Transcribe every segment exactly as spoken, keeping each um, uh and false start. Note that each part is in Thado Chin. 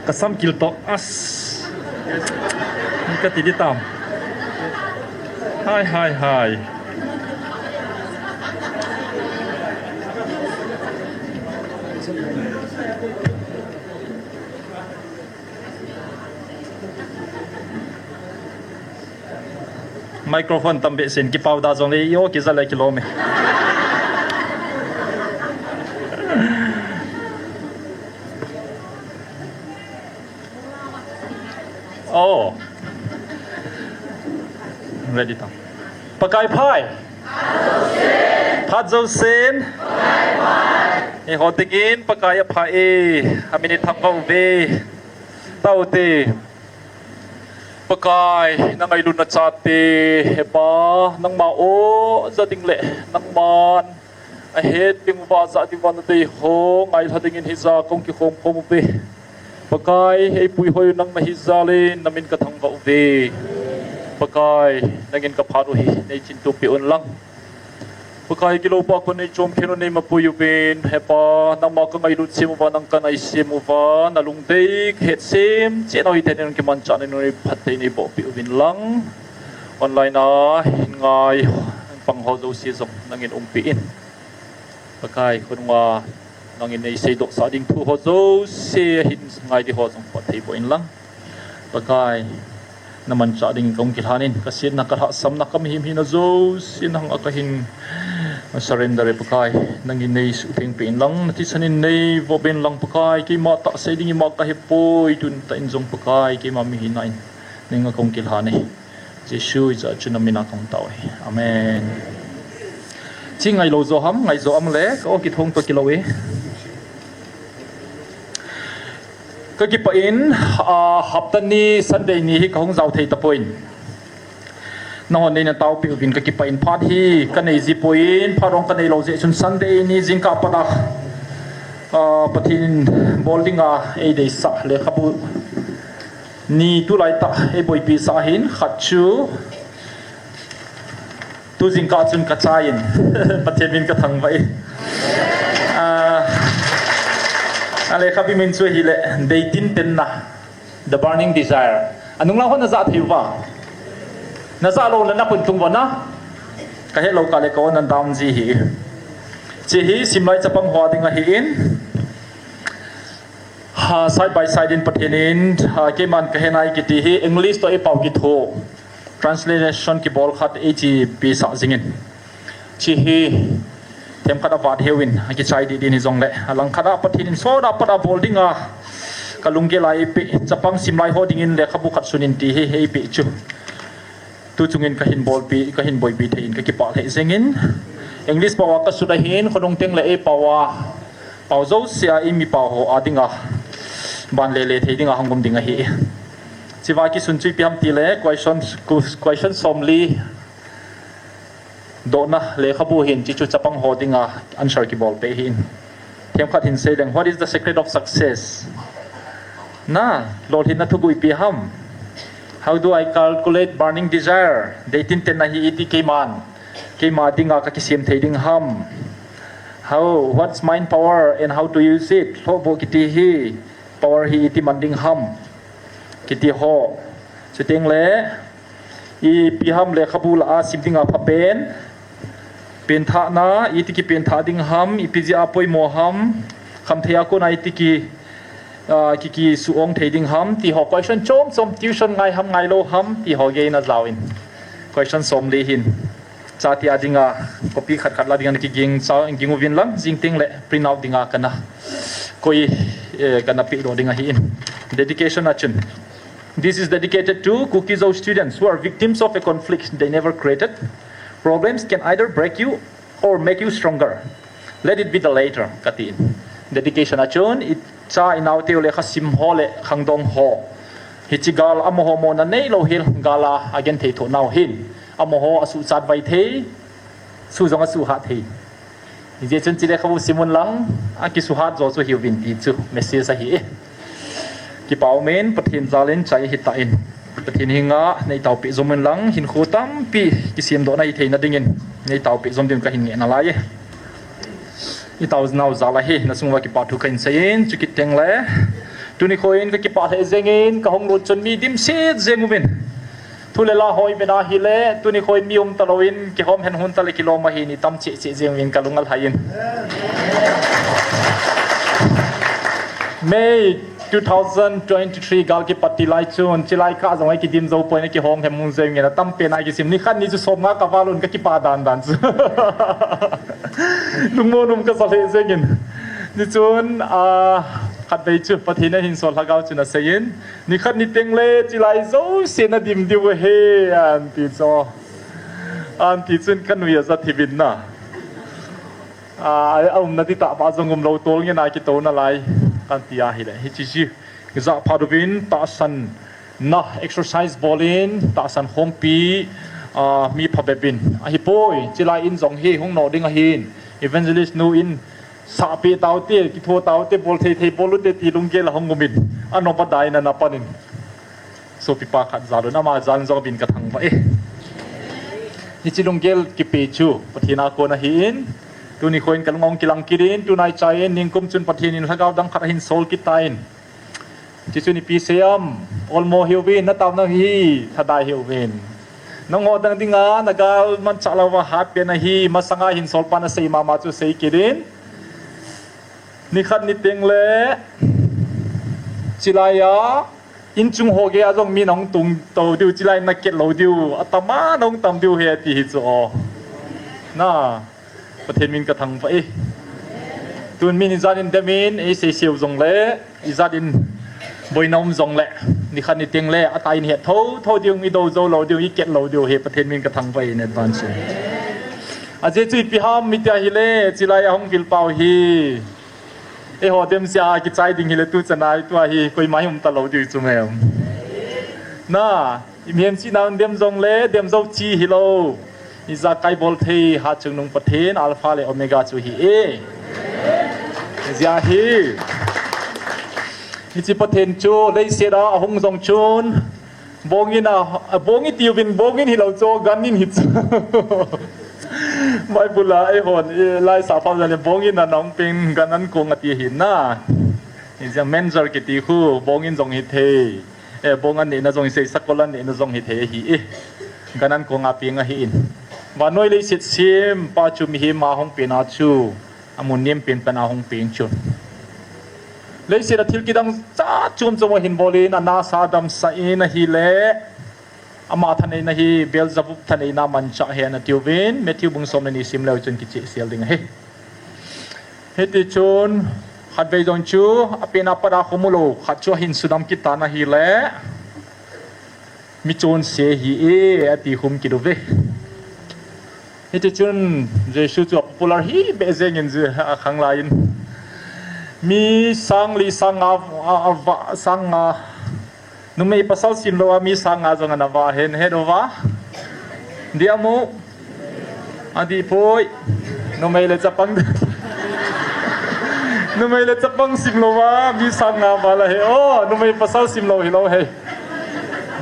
Kasam kil to as. Kati di tam. Hai, hai, hai. Microphone tam behseh in kipau da jongle, io, kija le kilom e. Oh. Ready tam. Pakai phat. Phat jousen. Eiho dingin Pakai apha e. Amin ithangvah uve. Tao te. Pakai, na ngailutna chate, he Pa, nangma o, ja ding le, nangman ahet ding uva, ja ding uva nadei ho ngailha dingin hija kahung kikhom khom uve. Pakai, eipui hoi u nang nahi jal in, namin kathangvah uve. Pakai, nangin kaphat u hi, neichingtup peh un lang. Pakai, gilou pa kon neichom khen u, neimapui uvin, he Pa, nangma kangailut sem uva, nang kanaisem uva, nalungdei kahet sem cheh nau hithei in, kimanchah nei, nei phatthei neiboh peh uvin lang. Online a hin ngai pang ho jouse jong nangin umpi in. Pakai, khonunga nangin neiseidoh sah ding thu ho jouse, ahin ngai di ho jong phatthei boh in lang. Pakai, namanchah dingin kahung kilhan in, kasetna, kalhahsamna, kamihemhina jouse nang a kahin surrender e Pakai, nangin neisuhtheng peh in lang, nathisan in neivoh ben lang Pakai, keima tahsa ding ima kahepoi, tun tah in jong Pakai, keima mihina in, nang a kahung kilhan e. Jesu ijat chun namin a kahung tao e. Amen. Chi ngailou jo ham, ngai jo am le, ka o kithong to kilou e. Kakipah in, ah, hapta ni Sunday ni hi kahung jao thei tapon. Nahon neina taopeh uvin kakipah in, phat hi kanei ji pon, phat hung kanei lou jeh chun Sunday ni jingkah pat a, ah, Pathen in bol dinga eideisah lekhabu ni tulai tah eiboipi sah ahin, khat chu tu jingkah chun kachai in, Pathen min kathangvah e. Ah, alekhabu min chu ahile, Deitin Tenna, The Burning Desire. Anung lang ho najah thei uva? Najah lou le napun tung uva na? Kahet lou kah le ka o nan dam ji hi. Chi hi simlai chapang ho dinga ahin, ha, side by side in Pathen in, ha, keiman kahe nai kiti hi English toh eipao kitho, translation kibol khat eichipi sah jingin. Chi hi themkhat a vat heuvin akichai dih dih in hijongle, alangkhat a Pathen in soda pat a bol dinga kalunggel a eipeh, chapang simlai ho dingin lekhabu khat sun in ti hi eipeh chu. Tu chungin kahin bolpi, kahin boipi thei in kakipah lheh jengin. English pao a kasut ahin, khonung teng le eipao a, pao jouse a eimi pao ho a dinga ban lele thei dinga hung um ding ahi. Chi va kisun chu ipi ham tile, question, question somli dohna lekhabu ahin, chi chu chapang ho dinga answer kibol peh ahin. Themkhat hin sei leng, what is the secret of success? Na, lolhinna thuguh ipi ham? How do I cultivate burning desire? Deitin tenna hi iti keiman, keima dinga kakisem thei ding ham? How, what's mind power and how to use it? Lhohboh kiti hi, power hi iti man ding ham? Kiti ho. Chuteng le, ipi ham lekhabu lah a sim dinga phapen? Penthahna, iti kipenthah ding ham, ipi jeh a poimo ham, khamthei a kona iti ki, ah, ki, kisuong thei ding ham, ti ho question chom chom, tuition ngai ham, ngailou ham, ti ho gei na jaovin. Question somli hin. Chate a dinga, copy khat khat la dinga kiging, cha, ging uvin lang, jing teng le print out dinga kana koi, eh, kana pehdoh ding ahin. Dedication a chun. This is dedicated to Kuki-Zo students who are victims of a conflict they never created. Problems can either break you or make you stronger. Let it be the latter, katin. Dedication a chun, icha inaoteu lekha sim ho le khangdong ho. Hiche gal amaho mona neilou hel gal a agenthei thoh nau hin. Amaho asuhchat vai thei, suh jong asuhhat thei. Hijeh chun chule lekhabu sim un lang, akisuhhat jo chu hiuvin ti chu message ahi e. Kipah umin, Pathen jal in chai hita in. Pathen henga neitaopeh jom un lang, hinkho tampi kisemdohna hitheina dingin neitaopeh jom ding kahin ngehna lai e. Itaonau jal ahi, nachung uva kipathu kahin seiyin, chukit teng le Tuni khoin kakipah lheh jengin, kahung lut chun mi dimset jeng uvin. Thu le la hoi bena hile, tuni khoin mi um talou in, kihom hen hun tale kilom ahi ni tam cheh cheh jeng uvin kalung alhai in. May two thousand twenty-three gal kipat ti lai chun, chilai kah jong ei kidim jou poi na kihong hem mun jeng in atam pen a kisim ni khat ni chu som nga kaval un kakipah dan dan chu. Lungmon um kasa lheh jeng in. Ni chun, a, khat vei chu Pathen a hin sol lhagao chun asei in. Ni khat ni teng le chilai jouse na dim diu ahi, anti chu. Anti chun kanui aja thivin na. A, a umna di tah ba jong um lou tol nge na kitouna lai. Kanti ahile. Hichi chi. Kija pha duvin tahsan na exercise bolin, tahsan khompi, a, mi phabep in. Ahipoi, chilai in jong hi hung no ding ahin. Evangelist nu in Sahpi taute, kitho taute, bol thei thei bol ute ti lunggel ahung umin. Ano ba dai na na panin. Sopi pa khat jalun ama jalun jong bin kathang ba e. Hichi lunggel kipe chu, Pathen a kon ahin. Tuni khoin kalung ong kilang kirin, tunai chain, ningkum chun Pathen in lhagao dang khat ahin sol kitain. Chuchu nipi seiam, olmo hiuvin, na tauna hi, thadai hiuvin. Nangho dang dinga, nagal manchah louva hat pen ahi, masanga hin solpan asei mama chu sei kirin. Nikhat niteng le, chilaiya, inchung ho geiya jong mi nahung tung to diu, chilai naket lou diu, atama nahung tam diu he ti hi chu o. Na. Pathen min kathangvah e. Tun min ijat in demin, eisei seu jongle, ijat in boina um jongle, nikhat niteng le, atah in het tho, tho diu, idou jou lou diu, iket lou diu, he Pathen min kathangvah e in advance. Ajeh chu ipi ham, mitia hile, chilai ahung vil pau hi. Eiho dem sia kichai ding hile, tu chana, tua hi, koima hi um talou diu chu mem. Na. Imihem chihna un dem jongle, dem jou chi hilou. Ijakai bol thei, hatchungnung Pathen, Alpha le Omega chu hi e. Ijeh hi. Hichi Pathen chu, leiset a ahung jong chun. Bongin a, bongin tiuvin, bongin hilou chu, ganin hi chu. Bible a, eihon, e, laisa pau jale, bongin a nahung peng, gan an kong ati hi na. Ijeh manger kiti khu, bongin jong hi thei. E, bong an neina jong hi sei, sakol an neina jong hi thei ahi e. Gan an kong a peng ahi in. Vannoi leiset sempa chu mihem a hung pena chu. Amun nem pen pen a hung peng chu. Leiset a thil kidang cha chom chom ahin bolin, anasa damsah in ahile. Ama thaneina hi Beelzebub thaneina manchah hen atiuvin, Matthew bung som le ni sim leu chun kichehsel ding ahi. Hiti chun, khatvei jong chu, apen apat a khomu lou, khat chu ahin sudam kit tan ahile, mi chonse hi e, ati khum kit uve. Hiti chun, Jesu chu a popular hi beh jeng in, a khang lai in. Mi sang li sang nga, a, a, va, sang nga, Numei pasal simlou a mi sang nga jong ana vah hen, het uva. Dia mu. Adih poi. Numei le chapang. Numei le chapang simlou a mi sang nga val ahi. O, numei pasal simlou hilou he.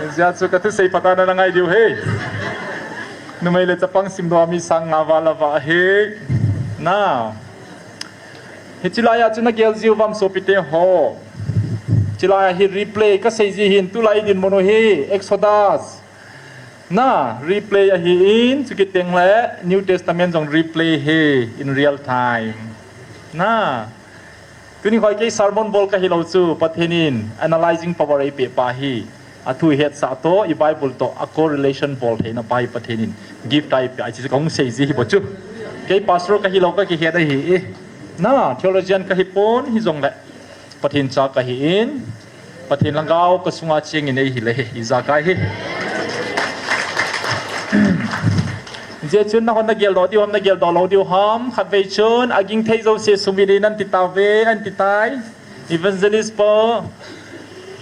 Ijeh chu kathusei phat a na ngai diu he. Numei le chapang simlou a mi sang nga val avah he. Na. Hichi laiya chu nagel jiu vam sopite ho. Chilai hi replay kasei ji hin tulai dinmun u hi Exodus. Na, replay ahi in, chukit teng le New Testament jong replay hi in real time. Na, tuni khoi kei sermon bol kahilou chu Pathen in analyzing power eipeh pa hi. Athu hetsah toh, i Bible toh, a correlation bol theina pa hi Pathen in gift a eipeh, ahi chu kahung sei ji hi bou chu. Kei pastor kahilou kakihet ahi e. Na, theologian kahipon hijongle. Pathen cha kahi in. Pathen lhagao kasunga cheng in eihi le hi, ijakai hi. Ijeh chun nahon nageldoh diu ham, nageldoh lou diu ham, khatvei chun, aging thei jouse sumil in anti tauve, anti tai. Evangelist pa,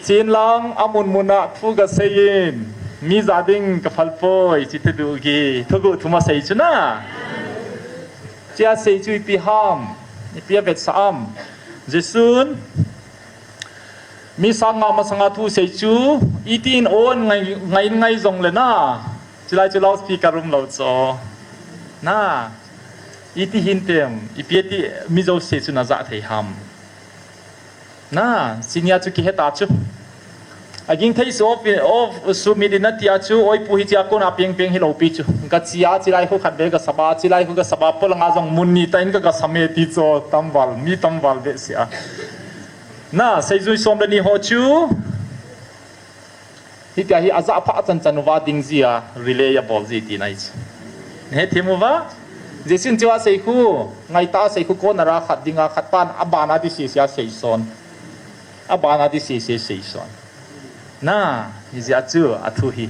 chin lang amun mun a thu kasei in, mi ja ding kaphal poi, chi thugu gi, thugu thum asei chu na. Chia sei chu ipi ham, ipi avetsah am. Jesun, mi sang nga masanga thu sei chu, itin on ngai, ngai, ngai jongle na. Chilai chu loudspeaker um lou chu. Na, iti hintem, ipi ati mi jouse chu najah thei ham. Na, sinia chu kihe ta chu. Aging thei su of, of su mi din na tia chu, oi pu hi chia kon a pieng pieng hi lo pi chu. Ka chia chi lai khu khat ve ka saba, chi lai khu ka saba, polanga jong mun ni ta in ka ka same ti cho tamval, mi tamval ve sia. Na, seijui som le ni ho chu. Hitia hi aja pha chan chan uva ding jia relay a bol ji ti nai chu. He thim uva. Jesun chiwa sei khu, ngai ta sei khu ko na ra khat dinga khat pan abana di si sia sei son. Abana di si sia sei son. Na, hi jia chu a thu hi.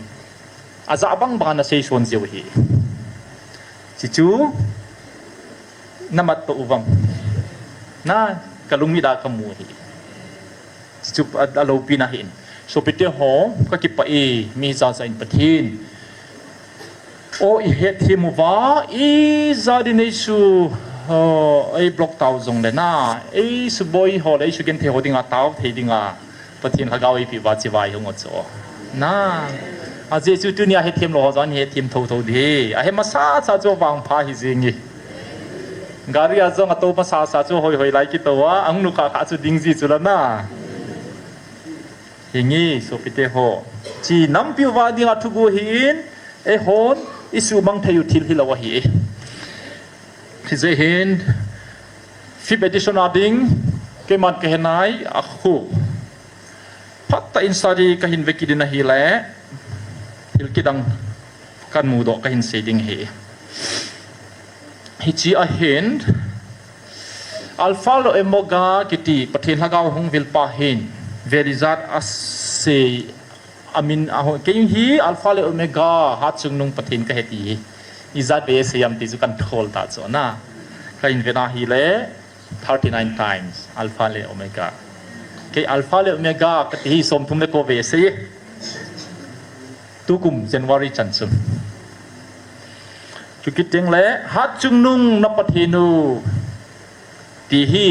Aja bang bana sei son jiu hi. Chi chu na mat to uvang. Na, ka lungmi da ka mu hi. Chu a, a lopi na hin. Sopite ho, ka kipah e, mi jaja in Pathen. O i het thim uva, i ja din ei su, uh, ei block tau jong le na, ei su boi ho le, ei su gen thei ho dinga tau thei dinga. Pathen lhagao ei pi uva chi vai hung o cho. Na, a Jesu tunia het thim lo ho jong het thim tho tho di. A he masa cha cho vang pha hi jingi. Gari a jong a to masa sa chu hoi hoi lai kito a, ang nu kha kha chu ding ji chu la na. Hingi, sopite ho. Chi nampi uva dinga thugu hi in, eihon, i su mang thei u thil hi lo ahi. Hi jeh hin, fifth edition a ding, keiman ka he nai, a khu. Phat ta in study ka hin ve kit in ahi le, thil kidang kan mu doh ka hin sei ding hi. Hichi a hin, Alpha le Omega kiti Pathen lhagao hung vil pa hin, vel ijat a sei a min a ho, kei hi Alpha le Omega, Hatchungnung Pathen ka he ti hi. Ijat ve sei am ti chu kan thol ta chu na. Ka in ve na hi le, thirty-nine times, Alpha le Omega. Kei Alpha le Omega, ka ti hi som thum le ko ve sei. Tukum January chan chun. Chu kit teng le, Hatchungnung na Pathen u. Ti hi.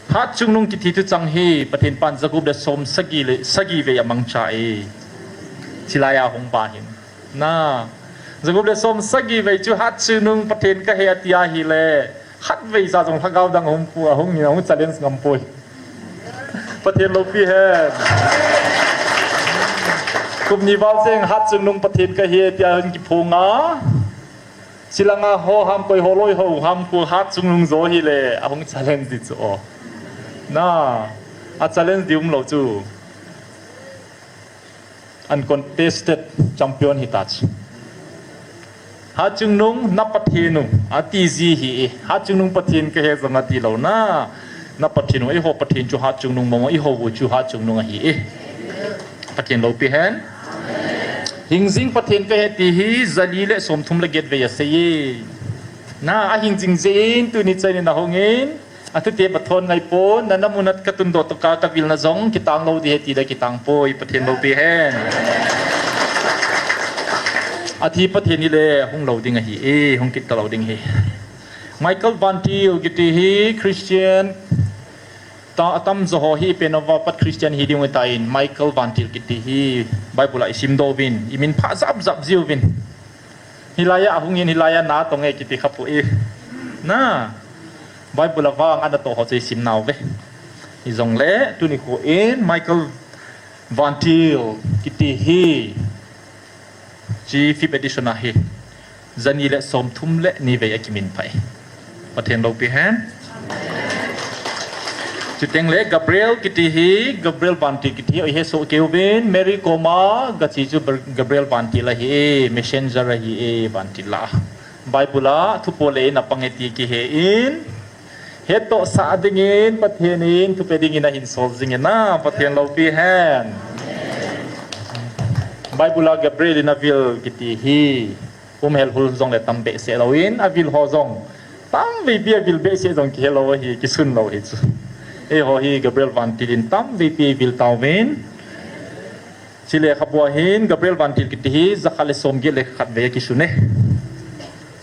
Hatchungnung kiti tu chang hi, Pathen pan jagup le som sagi le, sagi ve a mangcha e. Chilai a hung ba hin. Na. Jagup le som sagi ve chu Hatchungnung Pathen ka he a ti ahi le. Khat vei sa jong lhagao dang hung pu, a hung, a hung challenge ngam poi. Pathen lopi hen. Kum ni val seng Hatchungnung Pathen ka he tia hung kiphong a. Chilanga ho ham koi ho loi ho ham ku Hatchungnung jo hi le, a hung challenge di chu o. Na, a challenge di um lo chu. Uncontested champion hi ta chu. Hatchungnung na Pathen u, a ti ji hi e. Hatchungnung Pathen ka he jong a ti lo na. Na Pathen u, eiho Pathen chu Hatchungnung mong, eiho u chu Hatchungnung ahi e. Pathen lopi hen. Hingjing Pathen ka he ti hi, jali le som thum le get vei a sei e. Na, a hingjing jin, tuni chan in a hung in. A thute pathon ngai pon, na na mun a ka tun doh to ka, ka vil na jong, kitang lo di he ti le kitang poi, Pathen lopi hen. A thi Pathen hi le, hung lo ding ahi e, hung kit ta lo ding hi. Michael Van Til kiti hi, Christian, ta, a tam jo ho hi, pen uva pat Christian hi ding u ta in, Michael Van Til kiti hi, Bible a i sim doh uvin, i min pha jap jap ji uvin. Hilai a hung in hilai a na tong e kiti kha pu e. Na. Bible a vang ana to ho chu i sim nau ve. Hi jong le, tuni khu in Michael Van Til kiti hi. Chi fifth edition a hi. Jani le som thum le ni vei a kimin phai. Pathen lopi hen. Chuteng le Gabriel kiti hi, Gabriel Van Til kiti hi, oi he so keuvin, Mary koma, gachi chu Ber-, Gabriel Van Til ahi e, messenger ahi e, Van Til la. Bible a, thupo le in a pang e ti kihe in, he to sa dingin, Pathen in, thupe dingin a hin sol jing in a, Pathen lopi hen. Bible a Gabriel in a vil kiti hi. Um hel hul jong le tam behseh lo in, a vil ho jong. Tam vei pi a vil behseh jong kihe lo hi, kisun lo hi chu. Eiho hi Gabriel Van Til in tam vei pi vil tau vin. Chi le kha bua hin, Gabriel Van Til kiti hi, jakhat le som get le khat vei kisun e.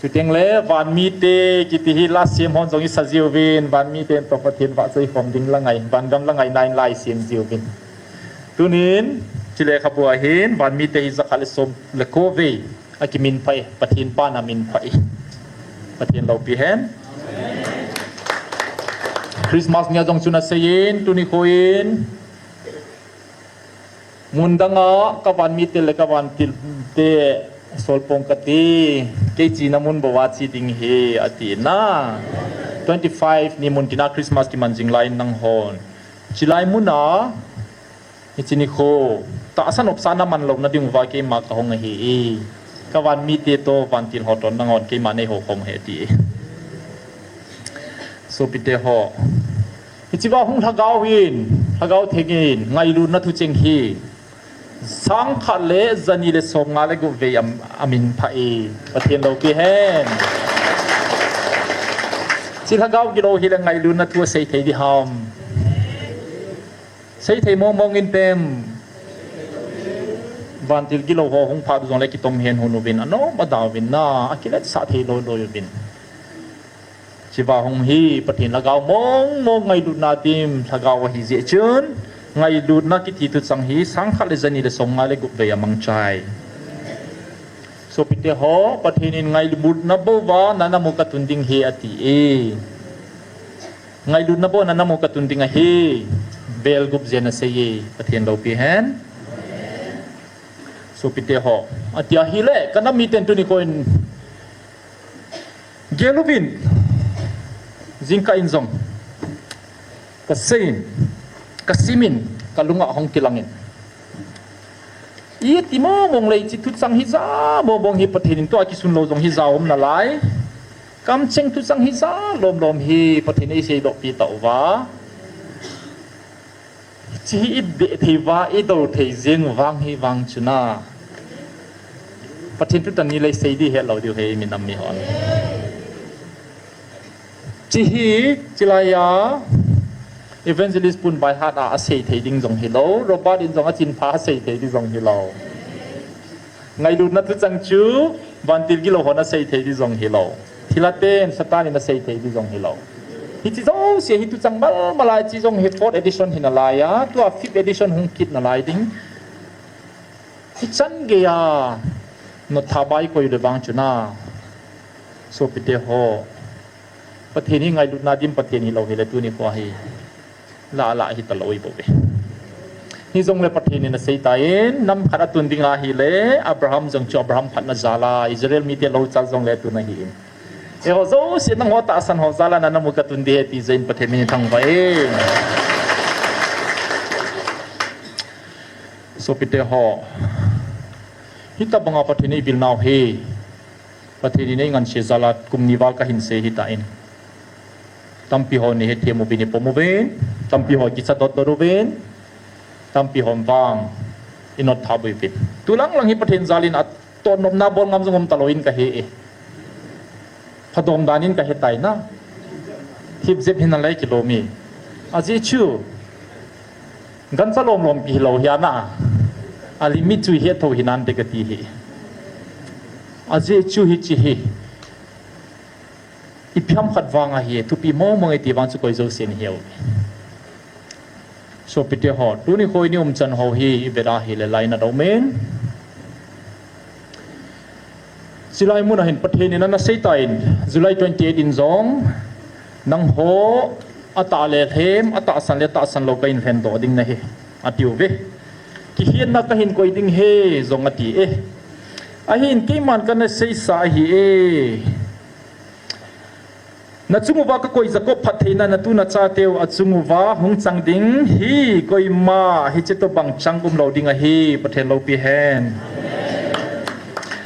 Chuteng le, Van Mite kiti hi, la sem hon jong i sa jiu vin, Van Mite to Pathen va choi khom ding la ngai, Van gam la ngai nine lai sem jiu vin. Tunin, chi le kha bua hin, Van Mite hi jakhat le som le ko vei. A kimin phai, Pathen pan a min phai. Pathen lopi hen. Christmas nia jong chu nasei in, tuni kho in, mun danga ka van mite le ka vantil te solpong kati, kei china mun bou a che ding ahi, ati na. Twenty five ni mun tina Christmas kiman jing lai in nanghon. Chulai muna, hiche nikho, tahsa nopsa naman louna diuva keima kahung ahi. Ka van mite toh, vantil ho toh, nanghon keima neihou khom ahi ati. Sopite ho. Hichea hung Lhagao hin, Lhagao Theng in, ngailutna thucheng hi. Sang khat le jani le som nga le gup vei a, amin phah e. Pathen loupi hen. Hiche Lhagao gilou hi le ngailutna thu asei thei ding ham. Sei thei mong mong in tem. Vantil gilou ho hung phat jong le kitom hen hung uvin, anom adau vin na, akiletsah thei loi loi uvin. Hichea hung hi Pathen Lhagao mong mong ngailutna dim Lhagao ahi jeh chun, ngailutna kiti thucheng hi sang khat le jani le som nga le gup vei amang chai. Sopite ho, Pathen in ngailutna bou va nana mu katun ding ahi ati e. Ngailutna bou nana mu katun ding ahi. Vel gup jen asei e, Pathen loupi hen. Sopite ho. Atia ahile, ka nam miten tuni kho in gel uvin. Jingkah in jong. Ka sei in, ka sim in, ka lunga hung kilang in. Iti mong mong le hiche thucheng hija mong mong hi Pathen in tua kisun lou jong hija um nalai. Kamcheng thucheng hija lom lom hi Pathen in eisei doh pi tauva. Hiche hi i deh thei uva, i dou thei jeng u vang hi vang chu na. Pathen thu tani le sei ding helou diu ahi minam mihon. Hiche hi, chulai a, Evangelist pun by heart a asei thei ding jong hilou, Robert in jong achin pha asei thei ding jong hilou. Ngailutna thucheng chu, vantil gilou hon asei thei ding jong hilou. Thilha ten, Satan in asei thei ding jong hilou. Hiche jouse hi thucheng mal mal a hiche jong hi fourth edition hi nalai a, tua fifth edition hung kit nalai ding. Hichan geiya, notha bai koi le vang chu na. Sopite ho. Pathen hi ngailutna dim Pathen hilou hile tuni kho hi. La la hita lou bou ve. Hijongle Pathen in asei tan, nam khat atun ding ahile, Abraham jong chu Abraham phatna jal a, Israel mite lou chal jongle tun ahi in. Eiho jouse nangho tahsan ho jal a nana mu katun ding ahi ti jeh in Pathen min in thangvah e. Sopite ho. Hitabanga Pathen in eibil nau hi. Pathen in eingansei jal a kum ni val kahin sei ahitan. Tampi hon eihethem uvin eipom uvin, tampi hon kicha dot dot uvin, tampi hon vang inot tha uvin. Tulang lang hi Pathen jal in atoh nopna bol ngam jong um talou in kahe e. Phadom dan in kahe tai na. Hip jep hin alei kilom e. Ajeh chu. Gancha lom lom pi hilou hi ana. A limit chu ihet thou hinante kati hi. Ajeh chu hiche hi. Ipi ham khat vang ahi, thupi mong mong e ti vang chu koi jousen hiu. Sopite ho, tuni kho in i umchan ho hi, ivet a hile lainat aumin. Chulai mun a hin Pathen in ana sei tan, July twenty eight in jong, nangho atah le lhem, atahsan le tahsan lou kahin lhendoh ding nahi, atiuve. Kihetna kahin koi ding ahi, jong ati e. Ahin keiman kana seisa ahi e. Nachung uva kakoi Jacob phattheina, natu nachateu achung uva hung chang ding hi, koima hiche tobang chang umlou ding ahi, Pathen loupi hen.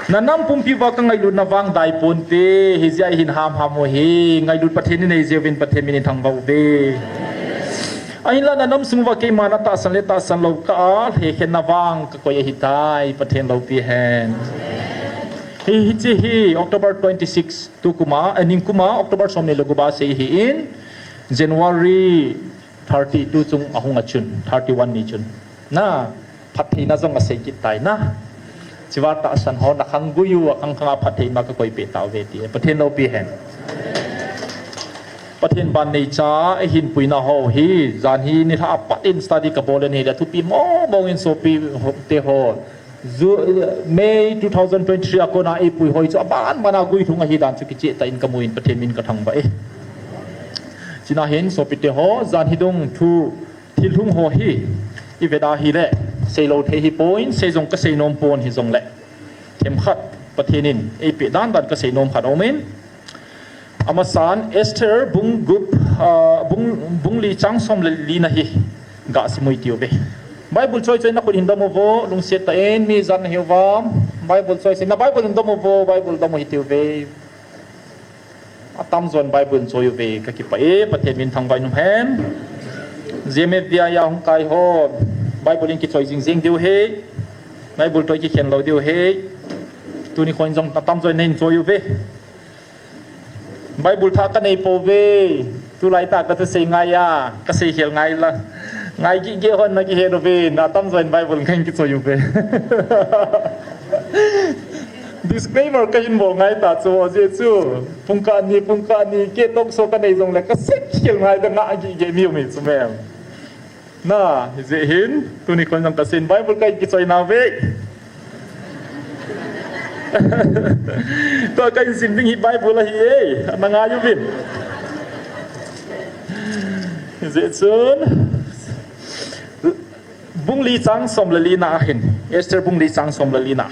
Nanam pumpi uva kangailutna vang dai ponte, hijeh a hin hamham u ahi, ngailut Pathen inei jeh uvin Pathen min in thangvah uve. Ahinla nanam sung uva keiman atahsan le tahsan lou kah a, lhekhenna vang kakoi ahitai, Pathen loupi hen. Hi, hiche hi October twenty six. Tukum a, eh, ningkum a, October somni le gup a sei ahin, January thirty two chung ahung a chun, thirty one ni chun. Na, phattheina jong asei kit tai na. Chua tahsan ho nakhang gui u, akhang khang a phattheina kakoi peh tauve ti. Pathen loupi hen. Pathen ban neicha, eihin puina ho hi, jan hi nilhah a pat in study kabol in ahile thupi mong mong in sopite ho. Ju-, May two thousand twenty-three a kona eipui hoi chu aban ban a guilhung ahi dan chu kicheh tah in kamu in Pathen min kathangvah e. China hin sopite ho, jan hi dung thu thil hung ho hi i veda hi le, sei lo thei hi pon, sei jong ka sei nom pon hi jong le, themkhat Pathen in ei pe dan dan ka sei nom khat om in. Amasan Esther bung gup, ah, bung, bung li chang som le li na hi ga simui tiu ve. Bible choi choi na khut hin domu vo, lungset ta in mi jan na hiu vam. Bible choi choi na Bible hin domu vo, Bible domu hi tiu ve. Atam jon Bible choi u ve ka kipah e, Pathen min thangvah in um hen. G M F D I a hung kai ho, Bible in kichoi jing jing diu he. Bible toh kikhen lo diu he. Tuni khon jong atam jon nei choi u ve. Bible tha ka nei po ve. Tulai ta ka thusei ngai a, ka sei khel ngai la. Ngai gige hon na kihe lo ve, na atam jon Bible ngai kichoi u ve. Disclaimer ka hin bol ngai ta chu, ajeh chu pungkah ni, pungkah ni ke talk show ka nei jong le ka sei khel ngai ta, nga gige mi um hi chu mem. Na, hijeh hin, tuni khon jong ka sei in Bible ka kichoi na ve. Tua ka hin sim ding hi Bible ahi e, ana ngai uvin. Hijeh chun, bung li chang som le li na ahin, Esther bung li chang som le li na.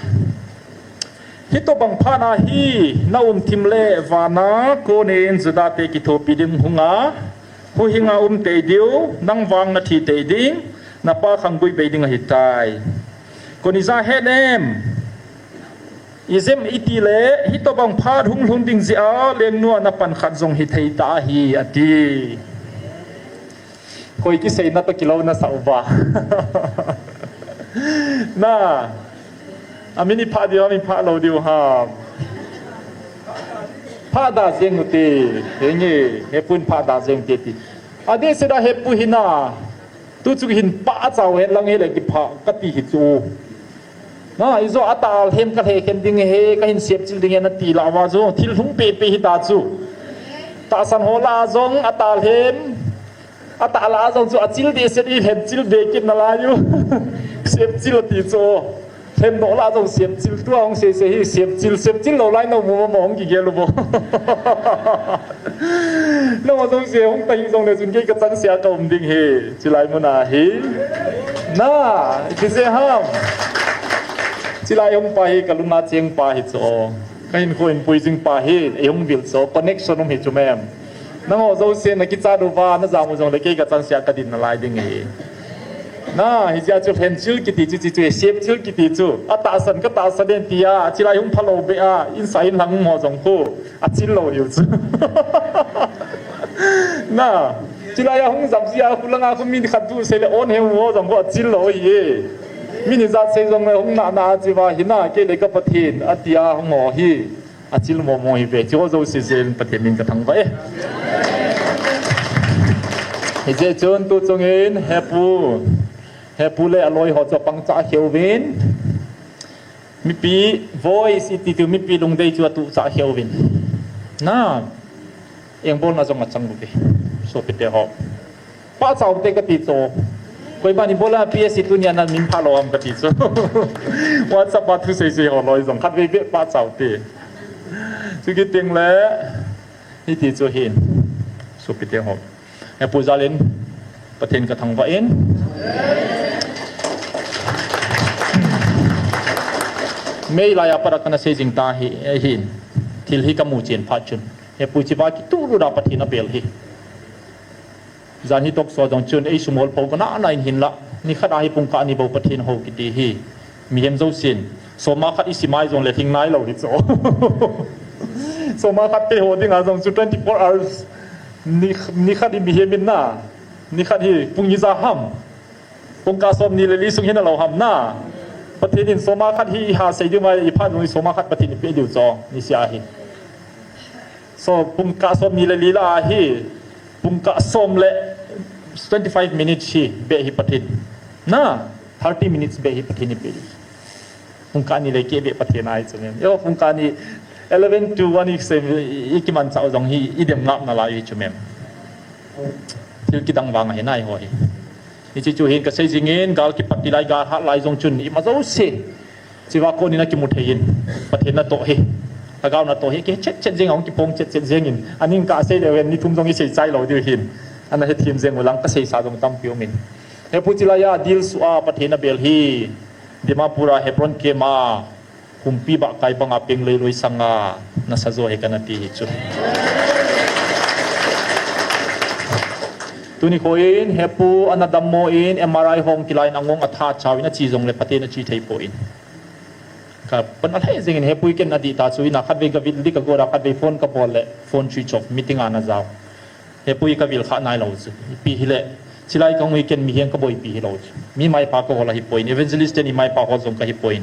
Hitobang phat a hi na um thim le vana konin Juda te kithopi ding hung a, huhhing a um tei diu, nang vang na thi tei ding, na pa khang gui bei ding ahi tai. Koni ja het em? Ijeh iti le, hitobang phat hung lhung ding jeh a, lengnu a na pan khat jong hi thei ta ahi, ati. Koi kiseina toh kilou na sa uva. Na, amin i pha diu, amin pha lou diu ham. Pha da jeng u te, henge, hepu in pha da jeng u te ti. Adeh seh a hepu hi na, tu chu hin pa a chau hen lang hi le kipha ka ti hi chu. Na, ijo a talhem ka lhekhen ding he, ka hin sepchil ding he na ti la va chu, thil lhung pepe hi ta chu. Tahsan ho la jong a talhem, a tah la jong chu a chil deh set i lhem chil deh kit na lai u. Sepchil ti chu. Lhem doh la jong sepchil tua hung sei sei hi sepchil, sepchil lo lai no mu mo hung kigel u bo. Nangho jouse hung ta hih jongle chun kei ka chanseh a ka um ding hi, chilai mun a hi. Na, iti jeh ham. Chilai hung pa hi ka lung a cheng pa hi chu. Ka hinkho in pui jing pa hi, ei hung vil chu, connection um hi chu mem. Nangho jouse na kichat uva, na jam u jongle kei ka chanseh a ka din nalai ding hi. Na, hijeh a chu lhenchil kiti chu, chu, chu, sepchil kiti chu. A tahsan ka tahsan den tia, chilai hung phalou beh a, insung in lang ho jong khu. A chil lou hiu chu. Na, chilai a hung jam jia, khu langa khu min khat tu sei le on he ho jong khu a chil lou hi. Min ijat sei jongle hung na na a chi va hi na, kei le ka Pathen, a tia hung ho hi. A chil mo mo hi ve, chu ho jouse jeh in Pathen min ka thangvah e. Hijeh chun tu chungin, hepu, hepu le aloi ho chu pangcha kheu vin. Mipi voice iti tu mipi lungdei chu atuh cha kheu vin. Na, engbolna jong achang uve. Sopite ho. Pachat u te kati chu. Koiman ibola P S C tunia na min phalou ham kati chu. WhatsApp a thu sei sei ho loi jong khatvei beh pachat u te. Chu kiti le. Hiti chu hin. Sopite ho. Hepu jal in, Pathen ka thangvah in. Meilai a pat a kana sei jing ta hi, eh, hin. Thil hi ka mu chen phat chun. Hepu chiva kituh lut a Pathen a bel hi. Jan hi talk show jong chun, ei sumol pho ka na na in hin la. Nikhat a hi pungkah ni bou Pathen hou kiti hi. Mihem jousen, soma khat i sim mai jongle lhing nailou hi chu. Soma khat te ho dinga jong chu twenty-four hours ni, nikhat i mihem in na, nikhat hi pung ija ham. Pungkah somni le li sung hi nalou ham na. Pathen in soma khat hi i ha sei diu mai i phat jong hi soma khat Pathen in pe diu chu, nisea hi. So, pungkah somni le li la hi, pungkah som le twenty-five minutes hi beh hi Pathen. Na, thirty minutes beh hi Pathen i pe. Pungkah ni le keh beh Pathen ahi chu mem. Yo, pungkah ni eleven to one i sei, i kimanchah u jong hi, i dem ngap nalai hi chu mem. Thil kidang vang ahi nai ho hi. Hiche chu hin ka sei jingin, gal kipat ti lai, gal hat lai jong chun, ima jouse. Chiva konin a kimu thei in, Pathen natoh hi. Lhagao natoh hi kichet chet jeng, ahung kipong chet chet jengin. Aning kasei leu hen, ni thum jong isei chai lou diu hin. Ana hethem jeng ulang, kasei sa jong tampi umin. Hepu, chilai a dil sua Pathen abel hi. Dimapur a Hebron kema. Kumpi ba kai banga peng lei loi sanga nasa jo hi kana ti hi chu. Tuni khoin, hepu ana dammo in, M R I hong kilai in angong atha chau in achi jongle Pathen achi thei poi. Ka pan alhai jengin hepu ken adih ta chu ina khatvei ka vil di ka gora khatvei phone ka bol le phone switch off meeting ana jao. Hepu ka vil kha nai lou chu. Ipi hile. Chilai kahung hi ken mihem ka boipi hilou chu. Mi maipa ka hol ahi poi. Evangelist ten i maipa hol jong ka hi poi.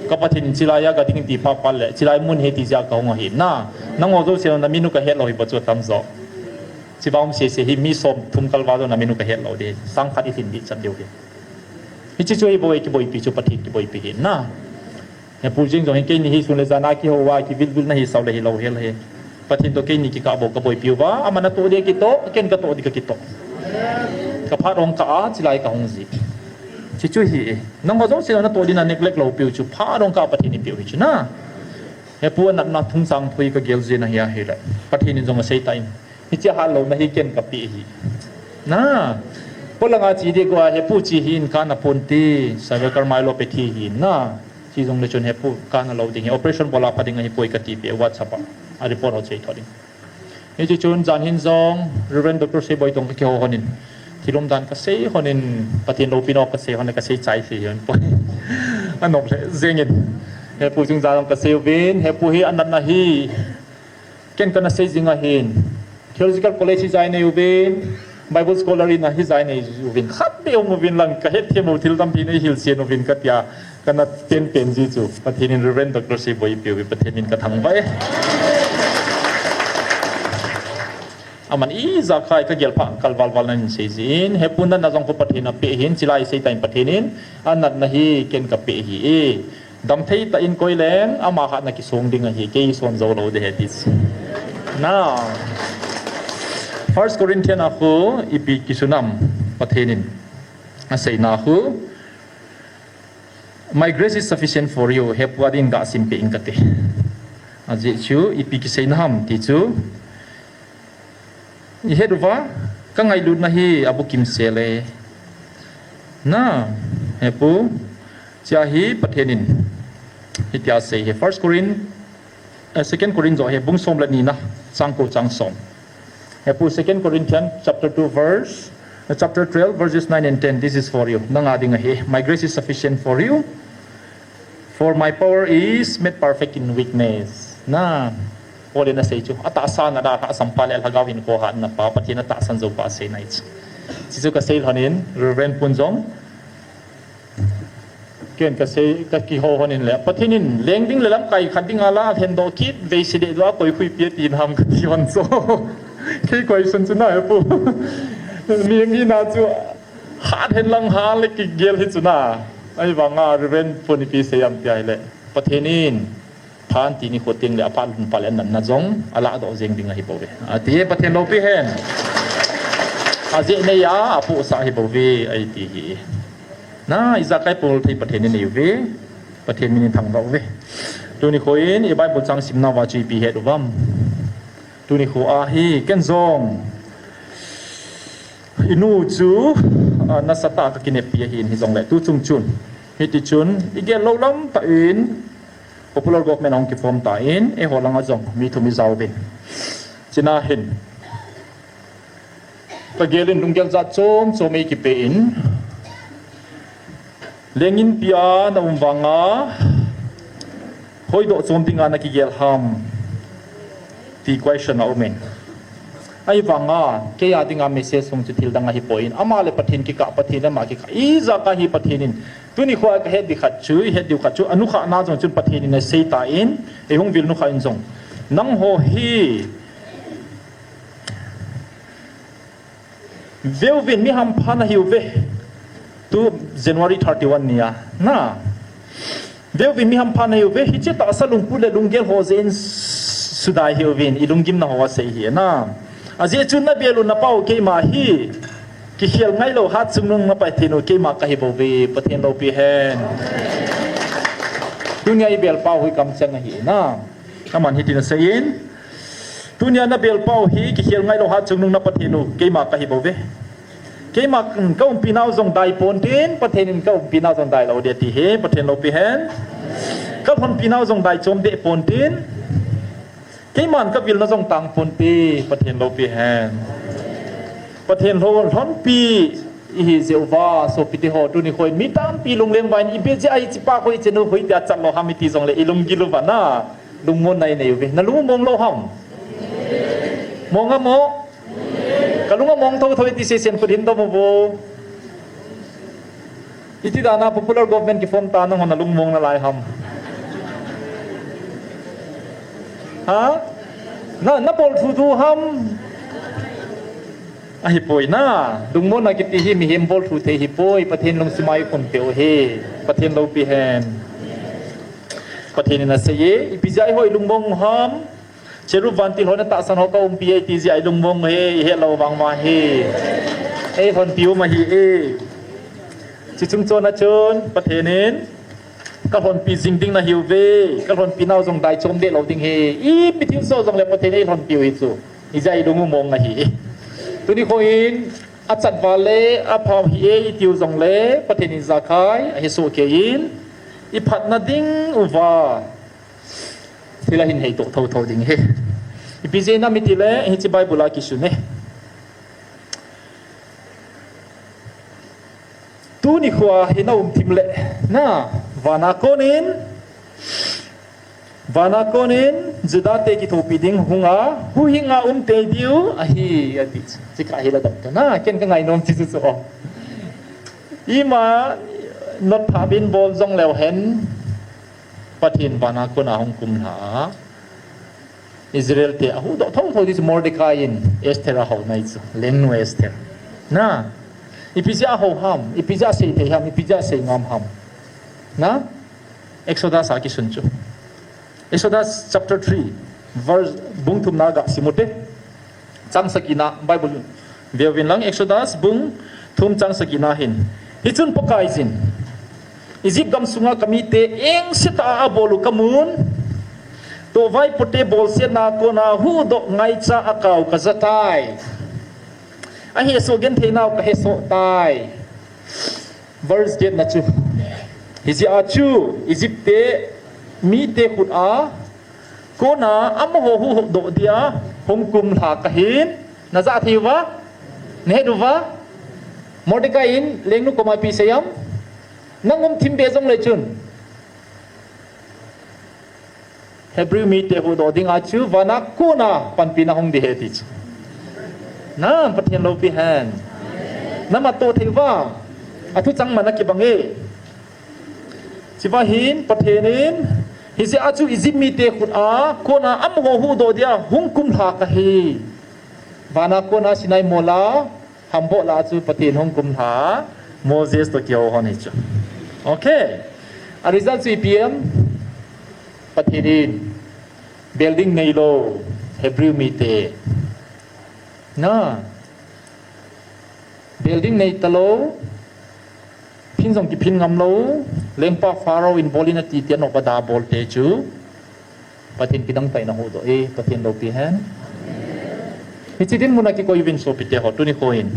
Ka Pathen in chilai a ka ding ti pha pha le. Chilai mun hi ti jia kahung ahi. Na, nangho jouse na minu ka het lou hi pa chu tam jo. Chiva um sese hi mi som thum kalva jo na minu ka het lou di. Sang khat i lhin di chan diu hi. Hichi chu hi boi kiboipi chu Pathen kiboipi hi na. Hepu jing jong hi keini hi sun le jan a kihou a kivil vil na hi sao le hilou hel hi. Pathen to keini kikah bou ka boipi uva, aman atoh di kitoh, ken katoh di ka kitoh. Ka phat hong kah a, chilai kahung ji. Chichu hi, nangho jouse natoh di na neglect lou piu chu, phat hong kah Pathen in piu hi chu na. Hepu anatna thungsang thu hi ka gel jin ahi ahile. Pathen in jong asei tan. Hiche hat louna hi ken ka pe hi. Na. Polanga chi di go a hepu chi hi in kana pon ti, Saivekar Milo pe thi hi na. Chi jong le chun hepu kana lou ding hi. Operation bola pa ding ahi poi ka ti pe WhatsApp a. A report ho chei tho ding. Hichi chun jan hin jong Reverend Doctor Seiboi tong ka kihou honin. Thilom dan ka sei honin, Pathen loupina ka sei honin, ka sei chai sei hon poi. Anop le jengin. Hepu jung jan jong ka sei uvin, hepu hi anatna hi. Ken kana sei jing ahin. Theological College hi jai nei uvin, Bible Scholar in a hi jai nei uvin. Khat be ong uvin lang ka het them u thil tampi nei hilchen uvin ka tia. Kana pen pen ji chu. Pathen in Reverend Doctor Seiboi pe uvin Pathen in ka thangvah e. Aman ijakai ka gel pha kal val val nan sei jin. Hepu natna jong ko Pathen a pe hin chilai sei tan Pathen in. Anatna hi ken ka pe hi e. Damthei tah in koi leng, ama hatna kisong ding ahi, kei son jou lou ding ahi ti. Now, First Corinthians a khu, ipi kisun ham, Pathen in. Aseina khu, "My grace is sufficient for you," hepu a din ga sim pe ing kate. Ajeh chu, ipi kiseina ham ti chu. I het uva, ka ngailutna hi abukim sel e. Na, hepu, chia hi Pathen in. Hitia sei hi First Corinth, eh, Second Corinth jo hi bung som le ni na, chang ko chang som. Hepu Second Corinthians chapter two verse, eh, chapter twelve verses nine and ten. This is for you. Nanga ding ahi. My grace is sufficient for you. For my power is made perfect in weakness. Na, Paul in asei chu. Atahsa na dalha sampha le lhagao hin khohatna pa, Pathen atahsan jou pa asei nai chu. Chuchu ka sei lhonin, Reverend Pun jong. Ken ka sei, ka kihou honin le. Pathen in, leng ding le lamkai khat ding ala, lhen doh kit, vei si deh doh a, koi khui pia tin ham ka ti hon so. Kei koi sun chu na hepu. Mi ngi na chu. Hat hen lang ha le kigel hi chu na. Ahivanga Reverend Pun ipi sei am tia hile. Pathen in, phan ti ni kho teng le aphat lhun pha le anatna jong, alah doh jeng ding ahi bou ve. Ati e Pathen loupi hen. Ajeh nei a, apohsah ahi bou ve, ahi ti hi. Na, ijakai pol thei Pathen in nei uve. Pathen min in thangvah uve. Tuni kho in, i Bible chang simna uva chu ipi het uvam. Tuni kho a hi, ken jong. I nu chu, ah, nasatah a ka kineppi ahin hijongle. Tu chung chun. Hiti chun, i gel lou lam tah in, popular government ahung kiform tan, eiho langa jong, mi thum i jaovin. China hin. Ka gel in lunggel jat chom chom ei kipe in. Leng inpi a na um vanga, hoidoh chom dinga na kigel ham, ti question a um in. Ahivanga, kei a dinga message hung chu thil dang ahi poi in. Ama le Pathen kikah, Pathen le ama kikah. Ijakai hi Pathen in. Tuni kho a ka het di khat chu, i het diu khat chu, anukhah na jong chun Pathen in asei tan, ei hung vil nukhah in jong. Nangho hi, Veuvin, mi hampha nahiuve. Tu January thirty-one nia. Na. Veuvin, mi hampha nahiuve. Hiche tahsa lungput le lunggel ho jeh in sudai hiuvin. I lunggimna ho asei hi na. Ajeh chu na bel u na pau keima hi. Kikhel ngailou hat chungnung na Pathen u keima kahi bouve. Pathen loupi hen. Tunia i bel pau hi kamcheng ahi na. Aman hitin aseiyin, tunia nabelpau hi kikhel ngailou hatchungnung na Pathen u keima kahi bouve. Keima kaumpi nau jong dai pontin, Pathen in kaumpi nau jong dailou ding ati hi, Pathen loupi hen. Kalhonpi nau jong dai chom deh pontin, keiman kavilna jong tang ponte, Pathen loupi hen. Pathen lhonpi ihi jeh uva, sopite ho, tuni khoin mi tampi lungleng uva in, ipi jeh a hichepa khu ichenu khu itia chat lou ham iti jongle ilunggil uva na lungmonna inei uve. Nalung mong lou ham? Mong a mo? Kalung among thotho iti sesen khut hin dom uvo. Iti dan a popular government kiform ta nanghon nalung mong nalai ham? Ha? Na, nabol thuthu ham? Ahipoi na, lungmonna kiti hi mihem bol thu thei hipoi, Pathen lungsim a ikhum peh u hi, Pathen loupi hen. Pathen in aseiye, ipi jeh a eiho ilungmong u ham? Cherub vantil hon atahsan ho kaumpi e iti jeh a ilungmong u hi, ihet lou vang uva hi. Eilhonpi u ahi e. Chuche chung chon a chun, Pathen in, kalhonpi jing ding nahiuve, kalhonpi nau jong dai chom deh lou ding hi, ipi thilsoh jongle Pathen in eilhonpi u hi chu. Hijeh a ilung u mong ahi. Tuni khoin, achat val le, apha hih e itiu jongle, Pathen in ijakai ahesoh keiyin, iphatna ding uva thil ahin heitoh thotho ding hi. Ipi jeh inem itile, hiche Bible a kisun e. Tuni khoa hi naum thim le, na, vana konin, vana konin, Judate kithopi ding hunga, huhhinga um tei diu ahi, ati. Chikha hi la dam ta na, ken kangainom chu chu o. Ima, not phabin bol jongleu hen, Pathen vana kona hung kumlha a, Israelte ahuhdoh thotho ding chu Mordecai in Esther ahou nai chu, lengnu Esther. Na, ipi jeh a ahou ham, ipi jeh a asei thei ham, ipi jeh a asei ngam ham? Na, Exodus a kisun chu. Exodus chapter three, verse, bung thumna gasim ute. Chang sagina, Bible veuvin lang, Exodus bung thum chang sagina hin. Hichun Pakaiyin, Egypt gam sunga kamite engsetah a abol u kamun, toh vaipote bolsetna a kona huhdoh ngaicha a kau kajatai. Ahesoh gentheinau kahesoh tai. Verse get na chu. Hijeh a chu Egyptte mite khut a kona amaho huhdoh dia hung kumlha kahin. Najah thei uva? Nahet uva? Mordecai in lengnu koma ipi asei ham? Nang um thim be jongle chun Hebrew mite huhdoh dinga chu vana kona panpina hung ding ahi ti chu. Na, Pathen loupi hen. Namat toh thei uva? Athu chang man akibang e. Chuva hin Pathen in, hijeh a chu Egypt mite khut a kona amaho huhdoh dia hung kumlha kahi. Vana kona Sinai mol a, hamboh lah a chu Pathen hung kumlha, Moses toh kihou hon hi chu. Okay. A result chu ipi em? Pathen in building neilou Hebrew mite. Na. Building nei talou, phin jong kiphin ngam lou, lengpa Pharaoh in bol in ati tia nopa da bolte chu Pathen kidang tah in ahuhdoh e, Pathen loupi hen. Hiche dinmun a kikoi uvin sopite ho, tuni khoin.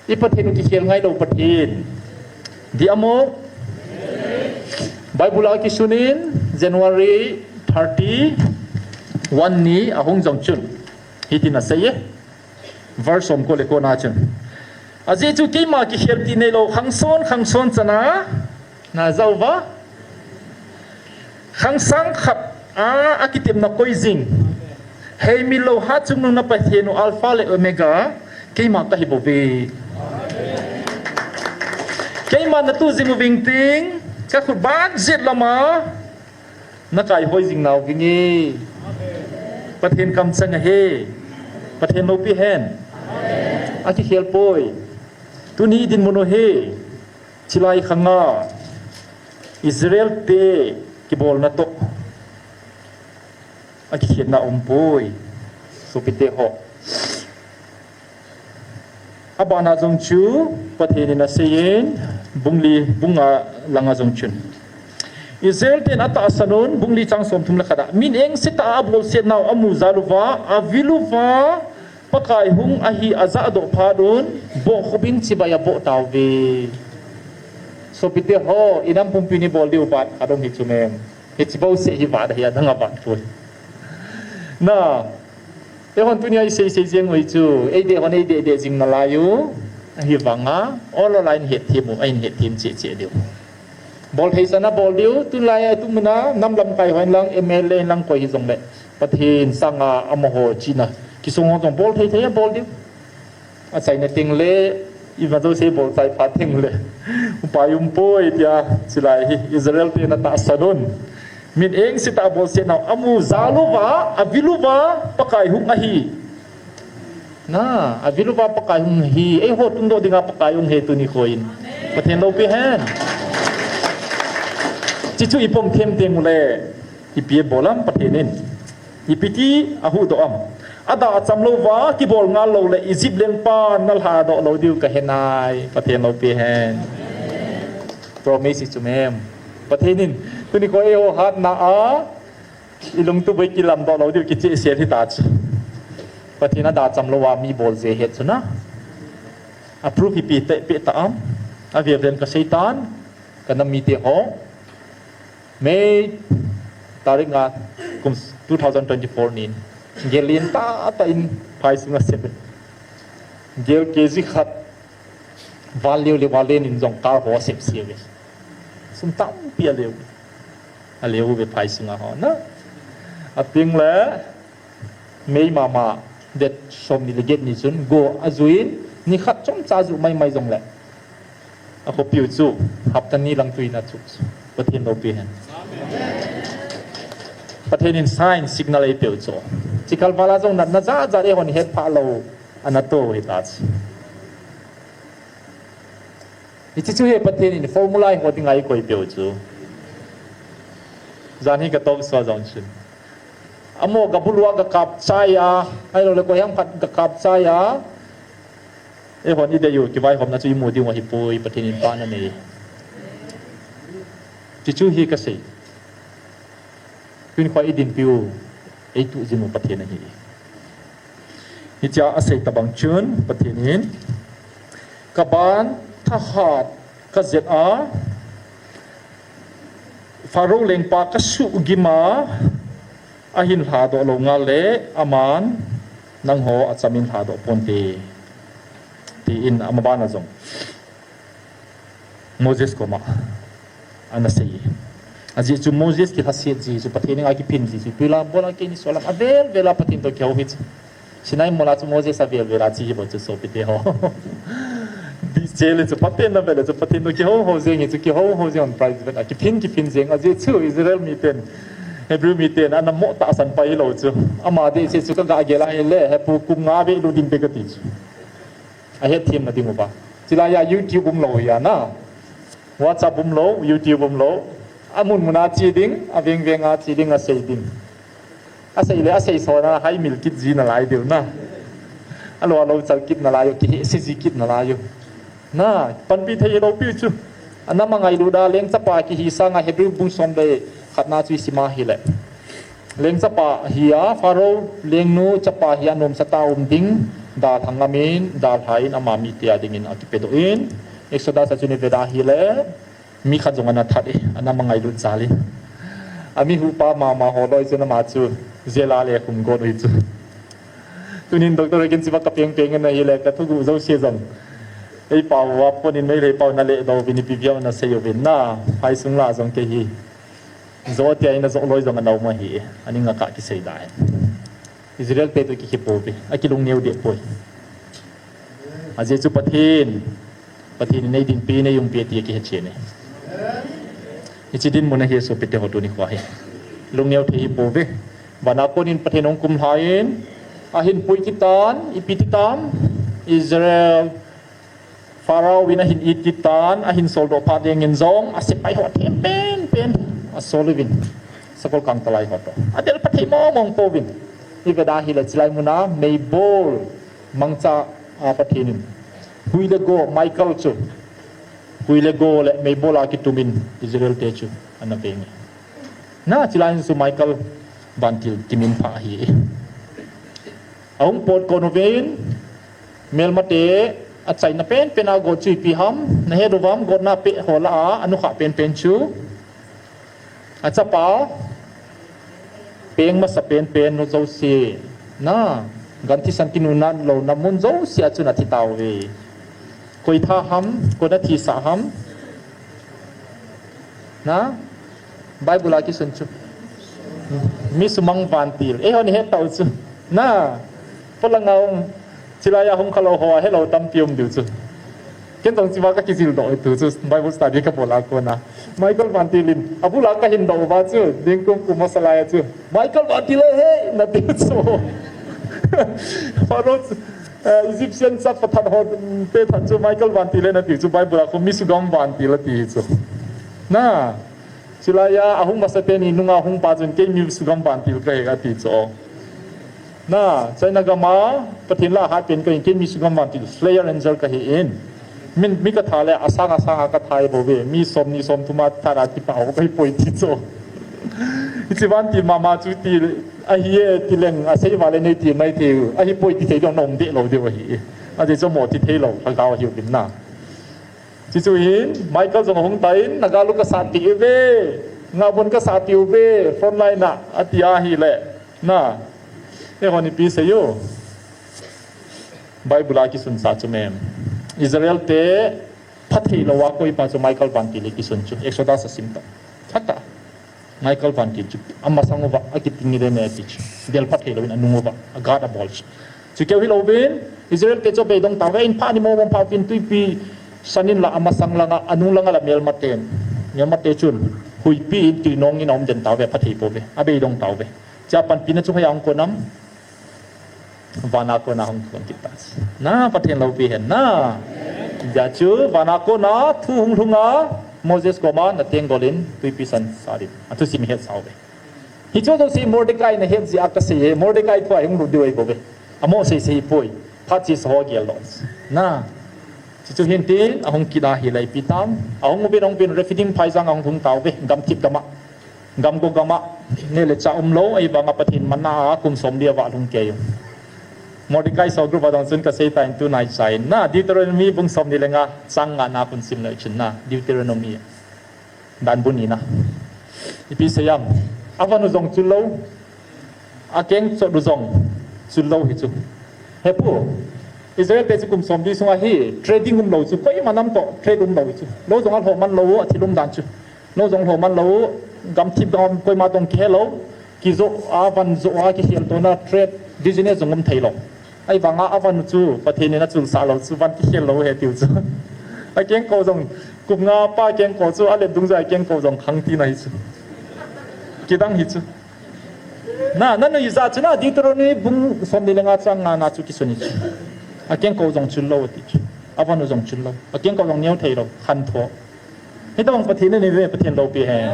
I Pathen u kikhel ngailou Pathen. Dia mo? Bible a kisun in January thirty-one ni ahung jong chun hitin asei e. Verse som ko le kona chun. Ajeh chu keima kikhel ti neilou khangson, khangson chana. Najah uva? Khang sang khat a, akitepna koi jing. Heimil lou hatchungnung na Pathen u Alpha le Omega, keima kahi bouve. Keima natu jing uving ting, kakhut ban jet lama, nakaihoi jing nau vinge. Pathen kamchang ahi. Pathen loupi hen. Akikhel poi. Tuni dinmun u hi. Chilai khanga Israel te kibolna toh akikhetna umpoi. Sopite ho. Abana jong chu Pathen in aseiyin, bung li, bung nga langa jong chun. Israel ten atahsan un, bung li chang somthum le khat a, min engse tah a abolset nau amu jal uva, avil uva, Pakai hung ahi ajahdoh phat un, bohkhup in chibai aboh tauve. Sopite ho, inam pumpi in ibol diu vat khat um hi chu mem. Hichi bouseh hi vat ahi, adang a vat poi. Na, eihon tunia isei sei jeng u hi chu, eideh hon eideh deh jing nalai u, ahivanga, ol ol a in hetthem u, ahin hetthem cheh cheh diu. Bol thei chan a bol diu, tulai a tu mun a, nam lamkai ho in lang, M L A in lang koi hijongle, Pathen sanga amaho chihna kisung ho jong bol thei thei a bol diu. Achaina teng le, ima jouse bol chai phat teng le, upai um poi tia, chulai hi Israel ten atahsan un, min engse tah a abolset nau amu jal uva, avil uva, Pakai hung ahi. Na, avil uva Pakai hung ahi, eiho tungdoh dinga Pakai hung ahi tuni kho in. Pathen loupi hen. Hichu ipom them teng ule, ipi abol am Pathen in? Ipi ti ahuhdoh am? Adah acham louva kibol ngal lou le Egypt lengpan nalhadoh lou diu kahe nai, Pathen loupi hen. Promise chu mem. Pathen in, tuni kho eiho hatna a, ilungtup u kilamdoh lou diu kichehsel hita chu. Pathen adah acham louva mi bol jeh het chu na. Approve ipi ti peh ta am? Avel vel in kasei tan, kanam mite ho. May tarik nga kum two thousand twenty-four nin, gel lentah tah in phai sunga sem e. Gel K G khat val leu le val len in jong kal ho asep se uve. Sum tampi aleu. Aleu uve phai sunga ho na. Ateng le May mama, date somni le get ni chun go ajui in, nikhat chomcha ju mai mai jongle, akhopiu chu hapta ni lang tui na chu, Pathen loupi hen. Pathen in sign signal eipeu chu. Chikal vala jong natna jat jat eihon hetphah lou ana to hita chu. Hiche chu hi Pathen in formula eiho dinga eikoipeu chu. Jan hi ka talk show jong chun, amaho gabulu a gakap chai a, ahiloule koiham khat gakap chai a, eihon idei u kivaihomna chu imu diu ahipoi, Pathen in pan anei. Hiche chu hi kasei. Tuni kho idinpiu, eituh jing u Pathen ahi. Hichea asei tobang chun Pathen in, kaban thahat kajet a, Pharaoh lengpa kasuhgim a, ahin lhadoh lou ngal le, aman nangho achamin lhadoh ponte, tin amabana jong Moses koma ana sei e. Ajeh chu Moses kilhaset ji chu, Pathen henga kiphin ji chu, tuilam bola keini solam avel vela Pathen toh kihou hi chu. Sinai mola chu Moses avel vela che hi bou chu sopite ho. Biche le chu Pathen na vele chu Pathen toh kihou hou jeng hi chu, kihou hou jeng on private a kiphin kiphin jeng, ajeh chu Israel miten, Hebrew miten ana mo tahsan pai hilou chu. Ama dehset chu kagah gel ahile, hepu kum nga vei lut ding te kati chu. Ahetthemna ding uva. Chulaiya YouTube umlou hi a na. WhatsApp umlou, YouTube umlou. Amun muna che ding, aveng venga che ding, asei ding. Asei le, asei sona, haimil kit ji nalai diu na. Alo, alo chal kit nalai u, kihehse ji kit nalai u. Na, panpi thei hilou piu chu. Anam angailut a, lengchapa kihi sanga Hebrew bung som le khatna chu isim a hile. Lengchapa hi a, Pharaoh lengnu chapa hi a nomsa tah a um ding, dalha ngamin, dalha in ama mite a dingin akipedoh in, Exodus a chun iveda hile, mi khat jong ana that e, anam angailut jal in. Ami huhpa mama ho loi chun ama chu jail a le khum got u hi chu. Tunin Doctor Regan chiva kapeng peng in ahile, kathuguh jouse jong eipao uva ponin Meitei pao nalehdoh uvin, ipi veu nasei uvin na, phaisung lah jong kei hi. Jo tia ina jo loi jong ana um ahi, ani ngaka kisei da hi. Israel te toh kikhe pouve, akilungneo deh poi. Ajeh chu Pathen, Pathen in eidinpi, neiumpi ati akihe chen e. Hiche dinmun ahi sopite ho tuni kho hi. Lungneo thei hi pouve. Vana konin Pathen hung kumlha in, ahin pui kit tan, ipi ti tam, Israel Pharaoh in ahin it kit tan, ahin soldoh phat dingin jong, asepai ho them pen pen asol uvin, sakol kangtalai ho toh. Adel pha thei mong mong pouvin. Iveda hile chulai muna, meibol, mangcha a Pathen in. Hui le go, Michael chu. Hui le go le meibol a kitumin Israel te chu ana veng e. Na, chilai chu Michael vantil kimin pha ahi. Ahung pot kon uvin, melmate achaina penpen a go chu ipi ham, nahet uvam, gotna peh ho lah a, anukha penpen chu. Achapa, peng masa penpen nu jouse. Na, gan thisan kinuna louna mun jouse a chun athi tauve. Koi tha ham, koi na thisah ham. Na, Bible a kisun chu. Mi sumang vantil. Eihon ihet tau chu. Na, polanga um, chilai a hung khalou ho, helou tampi um diu chu. Ken jong chiva kakijil doh tu chu, Bible study kabol a kona. Michael vantil in, abul a kahin doh uva chu, ningkum kum masa lai a chu. Michael vantil e, he, natiu chu. Pharaoh, eh, Egyptian chapa that ho, te that chu, Michael vantil e natiu chu, Bible a khu mi sugam vantil ati chu. Na, chilai a, ahung masa teni nunga hung pa chun, kei mi sugam vantil kahi ati chu. Na, China gama, Pathen lah a hat pen kahin, kei mi sugam vantil, slayer angel kahi in. Min, mi katha le, asang, asang a katha e bou ve, mi som ni som thum a that a kipa ho kahi poi ti chu. Hichi vantil mama chu ti, ahi e, ti leng, asei vale nei ti, nei ti, ahi poi ti thei dong nom de lou diu ahi. Ajeh chu mo ti thei lou, lhagao ahiu vin na. Chuchu hin, Michael jong ahung tan, naga lu kasat tiu ve, ngabon kasat tiu ve, front line a, ati ahile, na, eihon ipi sei u. Bible a kisun sa chu mem. Israel te phathei lou a koi pa chu Michael vantil le kisun chu, Exodus a sim ta. Thata. Michael vantil chu, amasang uva, akiting ni de ne ti chu. Del phathei louvin anung uva, a guard abol chu. Chu keu hilou vin, Israel te chu abeidong tauve, in pha ni mo mo pha vin tuipi, sanin la amasang langa, anung langa la melmaten. Melmate chun, huipi in tuinong in aum den tauve, phathei pouve, abeidong tauve. Chia panpina chu hoiya hung kon am. Vana kona hung kon kit ta. Na, Pathen loupi hen na. Hijeh chun, vana kona thu hung lhunga, Moses koma nateng golin, tuipi san sa din. Athusim het sau ve. Hichu jouse Mordecai nahet jeh a kasei e, Mordecai thu a hung lut diu ahi bou ve. Amo sei sei poi. Phat chesa ho gel lou. Na. Chuchu hin tin, ahung kit ahile ipi tam. Ahung uvin, ahung uvin, Rephidim phaijang ahung lhung tauve, gamthip gama. Gamgo gama, neh le chah umlou, ahivanga Pathen manna a kum somli avah lhung kei u. Mordecai soul group a dong chun kasei tan tu naicha in na, Deuteronomy bung somni le nga, chang nga na kon sim le chun na, Deuteronomy. Dan bu ni na. Ipi sei am, avan u jong chul lou, akeng chot u jong chul lou hi chu. Hepu, Israel te chu kum somli sunga hi, trading umlou chu, koima nam toh trade umlou chu. Lou jong alhoh man lou, athil umdan chu. Lou jong lhoh man lou, gamthip gam koima toh kihe lou, kijoh a van joh a kikhel tona trade business jong um thei lou. Ahivanga avan u chu, Pathen in achulsah lou chu, van kikhel lou ahi tiu chu. Akengkou jong, kum nga pa kengkou chu, alet dungjuia kengkou jong khang tina hi chu. Kidang hi chu. Na, nanu ijat chu na, Deuteronomy bung somni le nga chang nga na chu kisun hi chu. Akengkou jong chul lou ati chu. Avan u jong chul lou. Akengkou jong neo thei lou, khan tho. Hitobang Pathen inei ve, Pathen loupi hen.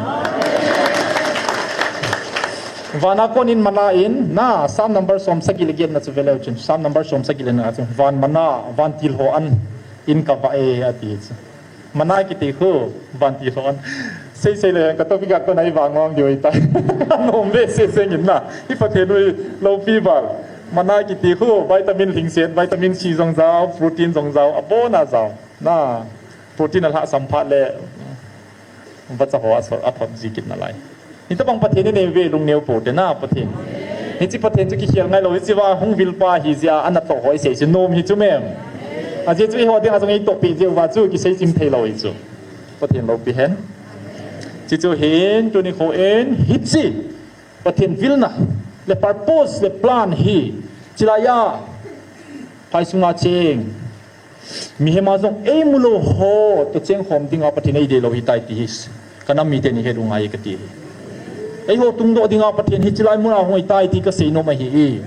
Vana konin mana in, na, Psalm number som sagi le get na chu veleu chun. Psalm number som sagi le nga chu. Van mana, vantil ho an, in kavah e, ati chu. Mana kiti khu, vantil ho an. Sei sei le, ka topic a kona ivah ngong diu ahitai. Nom ve sei sei ngin na. I Pathen u hi loupi val. Mana kiti khu, vitamin lhingset, vitamin C jong jao, protein jong jao, abona jao. Na, protein alhahsam phat le, vacha ho a so, athot ji kit nalai. Hitobang Pathen inei ve lungneo pou te na Pathen. Hiche Pathen chu kikhel ngai lou, hiche va hung vil pa ahi jeh a, ana toh ho isei chu nom hi chu mem. Ajeh chu eiho dinga jong eitoh peh jeh uva chu kisei chim thei lou hi chu. Pathen loupi hen. Chuchu hin, tuni kho in, hiche Pathen vilna, le purpose, le plan hi, chilai a, phai sunga cheng. Mihem a jong eimu lou ho, toh cheng khom dinga Pathen eidei lou ahitai ti hi. Ka nam mite ni het u ngai kati hi. Eiho tungdoh dinga Pathen hi chilai muna hung ahitai ti kasei nom ahi.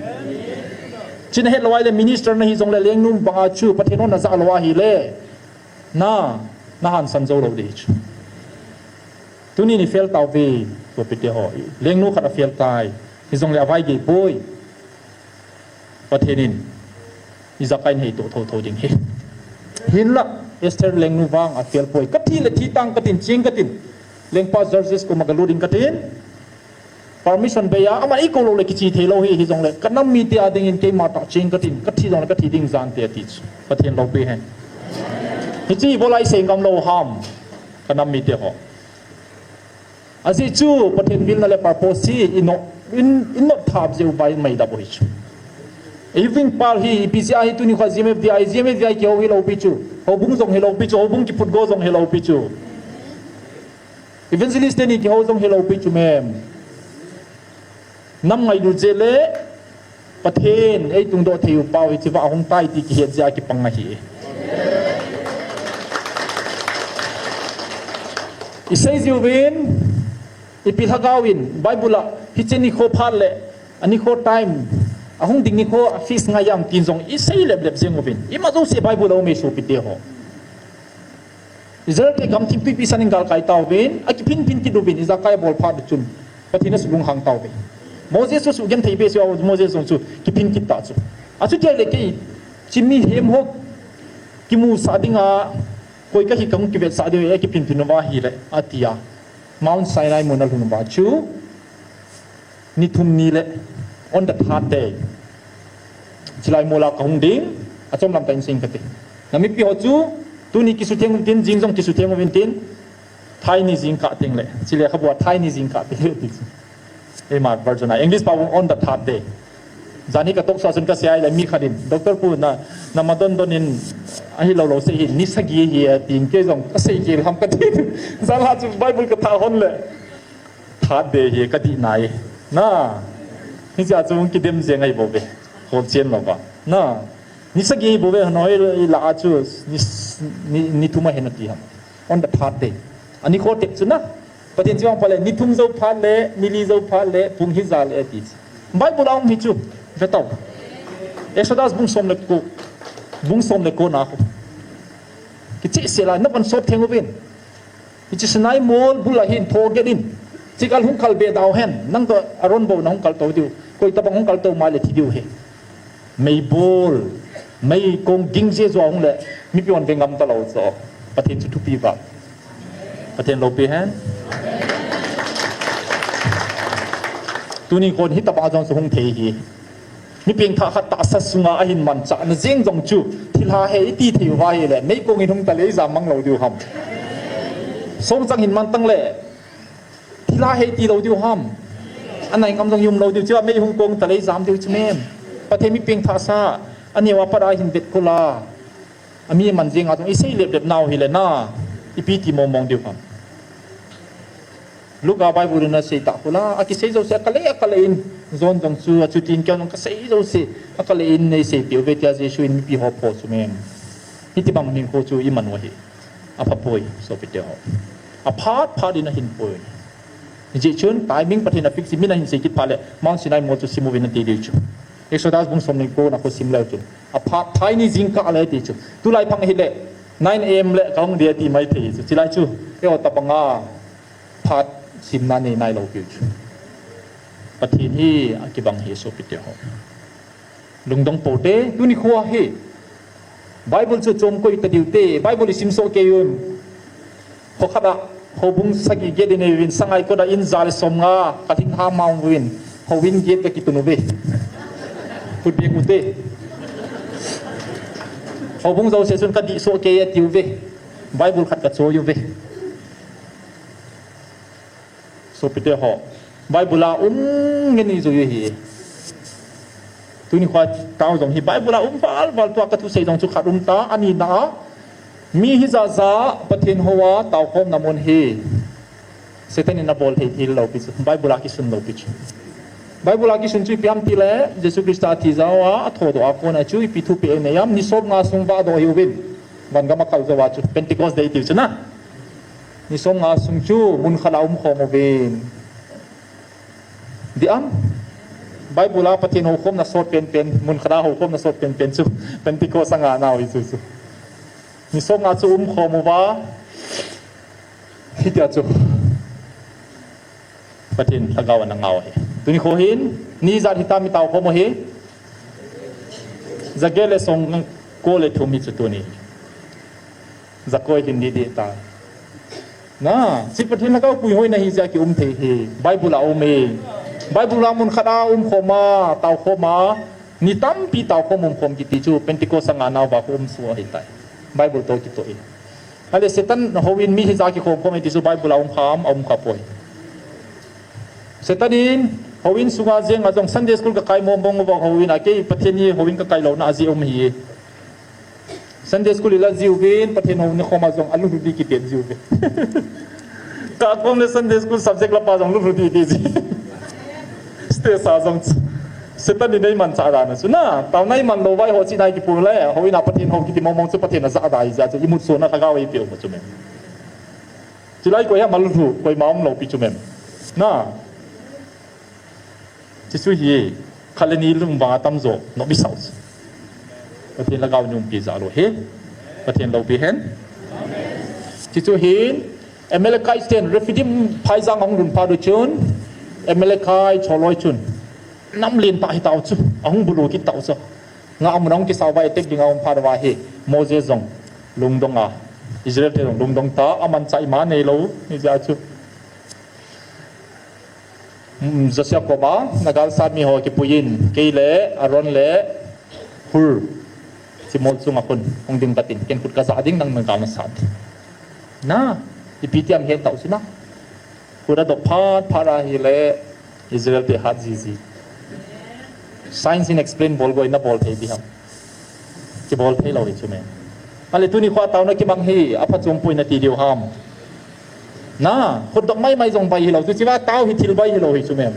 Chuna het lou ahile minister nahi jongle lengnu banga chu Pathen hon najah lou ahile. Na, na hansan jou lou ding chu. Tuni ni fail tauve, sopite ho. Lengnu khat a fail tai. Hijongle avai gei poi. Pathen in ijakai in heitoh thotho ding ahi. Hinla, Esther lengnu vang a fel poi. Ka thi le thi tang ka tin, ching ka tin. Lengpa Xerxes koma ka lut ding ka tin. Permission bei a, ama eikou lou le kiche thei lou hi, hijongle ka nam mite a dingin keima tah ching ka tin, ka thi jongle ka thi ding jan te ati chu. Pathen loupi hen. Hiche hi bol a i sei ngam lou ham. Ka nam mite ho. Ajeh chu Pathen pilna le purpose hi i not, in, i not thap jeh uva i mai dap u hi chu. Ei ving pal hi, ipi jeh a hi tuni kho GMFDI, GMFDI kihou hi lou pi chu. Houbung jong hi lou pi chu, houbung kiphut go jong hi lou pi chu. Evangelist teni kihou jong hi lou pi chu mem. Nam ngailut jeh le Pathen ei tungdoh thei u pau hi chua hung tai ti kihet jeh a kipang ahi. I sei jiuvin, ipi lhagao in, Bible a, hiche nikho phat le, a nikho time, a hung ding nikho a feast ngai am tin jong, i sei lep lep jeng uvin. Ima jouse Bible a um e sopite ho. Israel te gamthip tuipi san in galkai tauvin, a kiphin phin kit uvin, ijakai a bol phat chun. Pathen a sulunghang tauve. Moses chu sugenthei be seh a, Moses jong chu kiphin kit ta chu. Achuti le kei, hiche mihem ho kimusah dinga, koi kahi kahung kivetsah diu e, kiphin phin uva ahile, ati a. Mount Sinai mun a lhun uva chu, ni thum ni le, on the third day. Chilai mol a kahung ding, achom lam tah in sei inge kati. Na mipi ho chu, tuni kisutheng uvin tin, jing jong kisutheng uvin tin, Thai ni jingkah teng le, chule khabua Thai ni jingkah teng le ti chu. Eima version a, English pao on the third day. Jan hi ka tohsa chun ka sei a ahile mi khat in, Doctor pu na, na ma don don in, ahilou lou sei hi, ni sagi ahi atin, kei jong ka sei gel ham kati. Jan la chu Bible ka thah hon le. Third day hi ka dih nai. Na. Hiche a chu kidem jeng ahi bouve. Kholchen louva. Na. Ni sagi ahi bouve, hanoi la a chu ni, ni, ni thum ahi nati ham. On the third day. A nikho tep chu na. Pathen chu vang phat le, ni thum jou phat le, ni li jou phat le, pung hi ja le ati chu. Bible a um hi chu. Ve tau. Exodus bung som le ko. Bung som le ko na ko. Kicheh sel a, na van sop theng uvin. Hiche Sinai mol bul a hin tho get in. Chikal hung kal be dau hen. Nang toh Aaron bou na hung kal tou diu. Koi tabang hung kal tou mai le thi diu ahi. Meibol. Meikong ging jeh joh hung le. Mipi hon ve ngam talou chu. Pathen chu thupi va. Pathen loupi hen. Tuni khon hitabang jong chu hung thei hi. Mi pengthah khat tahsa sunga ahin manchah na jeng jong chu, thilha hi iti thei uva ahile, meikong in hung ta le ijam mang lou diu ham. Songchang hin man tang le, thilha hi iti lou diu ham. Anai ngam jong i um lou diu chu, mei hung kong ta le ijam diu chu mem. Pathen mi pengthahsa, aneo a pat a hin vet kol a. Ami man jeng a jong i sei lep lep nau hile na, ipi ti mong mong diu ham. Luka Bible in asei tah kol a, akisei jouse akalei, akalei in, John jong chu, achutin kei jong kasei jouse, akalei in nei seipeh uve tia Jesu in mipi ho pho chu mem. Hitibang hinkho chu i man u ahi. Apha poi, sopite ho. Aphat phat in ahin poi. Hijeh chun, timing Pathen a fix in min ahin sei kit phat le, Mount Sinai mol chu sim uvin ati diu chu. Exodus bung som le ko na ko sim leu chun. Aphat Thai ni jingkah le ti chu. Tulai phang hile, nine A M le kahung dia ti mai thei chu. Chilai chu, eiho tabang a, phat simna nei nai lou piu chu. Pathen hi akibang hi sopite ho. Lungdong pou te, tuni kho hi. Bible chu chom koi ta diu te, Bible i sim soh kei un. Kho khat a, houbung sagi get in nei uvin, sangai kot a in ja le som nga, ka thing ha ma uvin, houin get ka kitun uve. Khut beng u te. Houbung jouse chun ka dih soh kei ati uve. Bible khat ka choi uve. Sopite ho, Bible a um nge ni jui hi. Tuni kho tao jong hi Bible a um val val tua ka thusei jong chu khat um ta, ani na a. Mi hi ja ja Pathen hou a tao khom na mun hi. Satan in abol thei thil lou pi chu. Bible a kisun lou pi chu. Bible a kisun chu ipi ham ti le, Jesu Christa thi jao a, athodoh a kon a chu ipi thupeh nei am, ni som nga sung vah doh hi uvin. Van gam a kal jou a chu, Pentecost Day tiu chu na. Ni som nga sung chu mun khat a um khom uvin. Di am? Bible a Pathen houkhomna sot pen pen, mun khat a houkhomna sot pen pen chu, Pentecost a nga nau hi chu chu. Ni som nga chu um khom uva, hitia chu. Pathen lhagao ana ngau hi. Tuni kho hin, ni ijat hitam itao khom u hi. Jaget le song ko le thum hi chu tuni. Jakoi hin didi ta. Na, hiche Pathen lhagao puihoi na hi jeh a kium thei hi. Bible a um e. Bible a mun khat a um khom a, tao khom a, ni tampi tao khom um khom kiti chu Pentecost a ngah nauva khu um soh ahitai. Bible toh kitoh in. Ahile Satan houin mi hijat a kikhom khom e ti chu Bible a um kham, a um kha poi. Satan in houin sunga jeng a jong Sunday school ka kai mong mong uva houin a kei Pathen hi houin ka kai louna a jeh um ahi. Sunday school ila jiuvin, Pathen hou ni khom a jong a lulhu di kiti jiuvin. Ka kom le Sunday school subject la pa jong lulhu di di ji. Stage a jong Satan in nei manchah dan a chu na, tao nei man lou vai ho chi nai kipu le, houin a Pathen hou kiti mong mong chu Pathen a ja dai jeh a chu, imut sona lhagao eipeh u chu mem. Chulai koi ham a lulhu, koima um lou pi chu mem. Na. Hichu hi, khat le ni lung vang a tamjo, nop i sao chu. Pathen lhagao in umpi jal u hi. Pathen loupi hen. Hichu hin, Amalekites ten Rephidim phaijang ahung lhun phat u chun, Amalekites holoi chun, nam lentah hitau chu, ahung bulu kit tau chu. Ngah mun ahung kisao va attack ding a um phat uva hi, Moses jong lungdong a, Israel te jong lungdong ta, amanchah ima neilou, hijeh a chu. Mm, Joshua koma, na galsat mi ho kipuiyin, kei le Aaron le Hur, chimol chunga khun, hung ding katin, ken khut kajah ding nang na gal nasat. Na, ipi ti ham het tau chu na. Khut adop phat phat ahile, Israel te hat jiji. Science in explain bol goi na bol thei di ham. Kibol thei lou hi chu me. Ahile tuni kho a taona kimang hi, aphachom poi nati diu ham. Na, khut dop mai mai jong bai hilou, chuche va tao hi thil bai hilou hi chu me.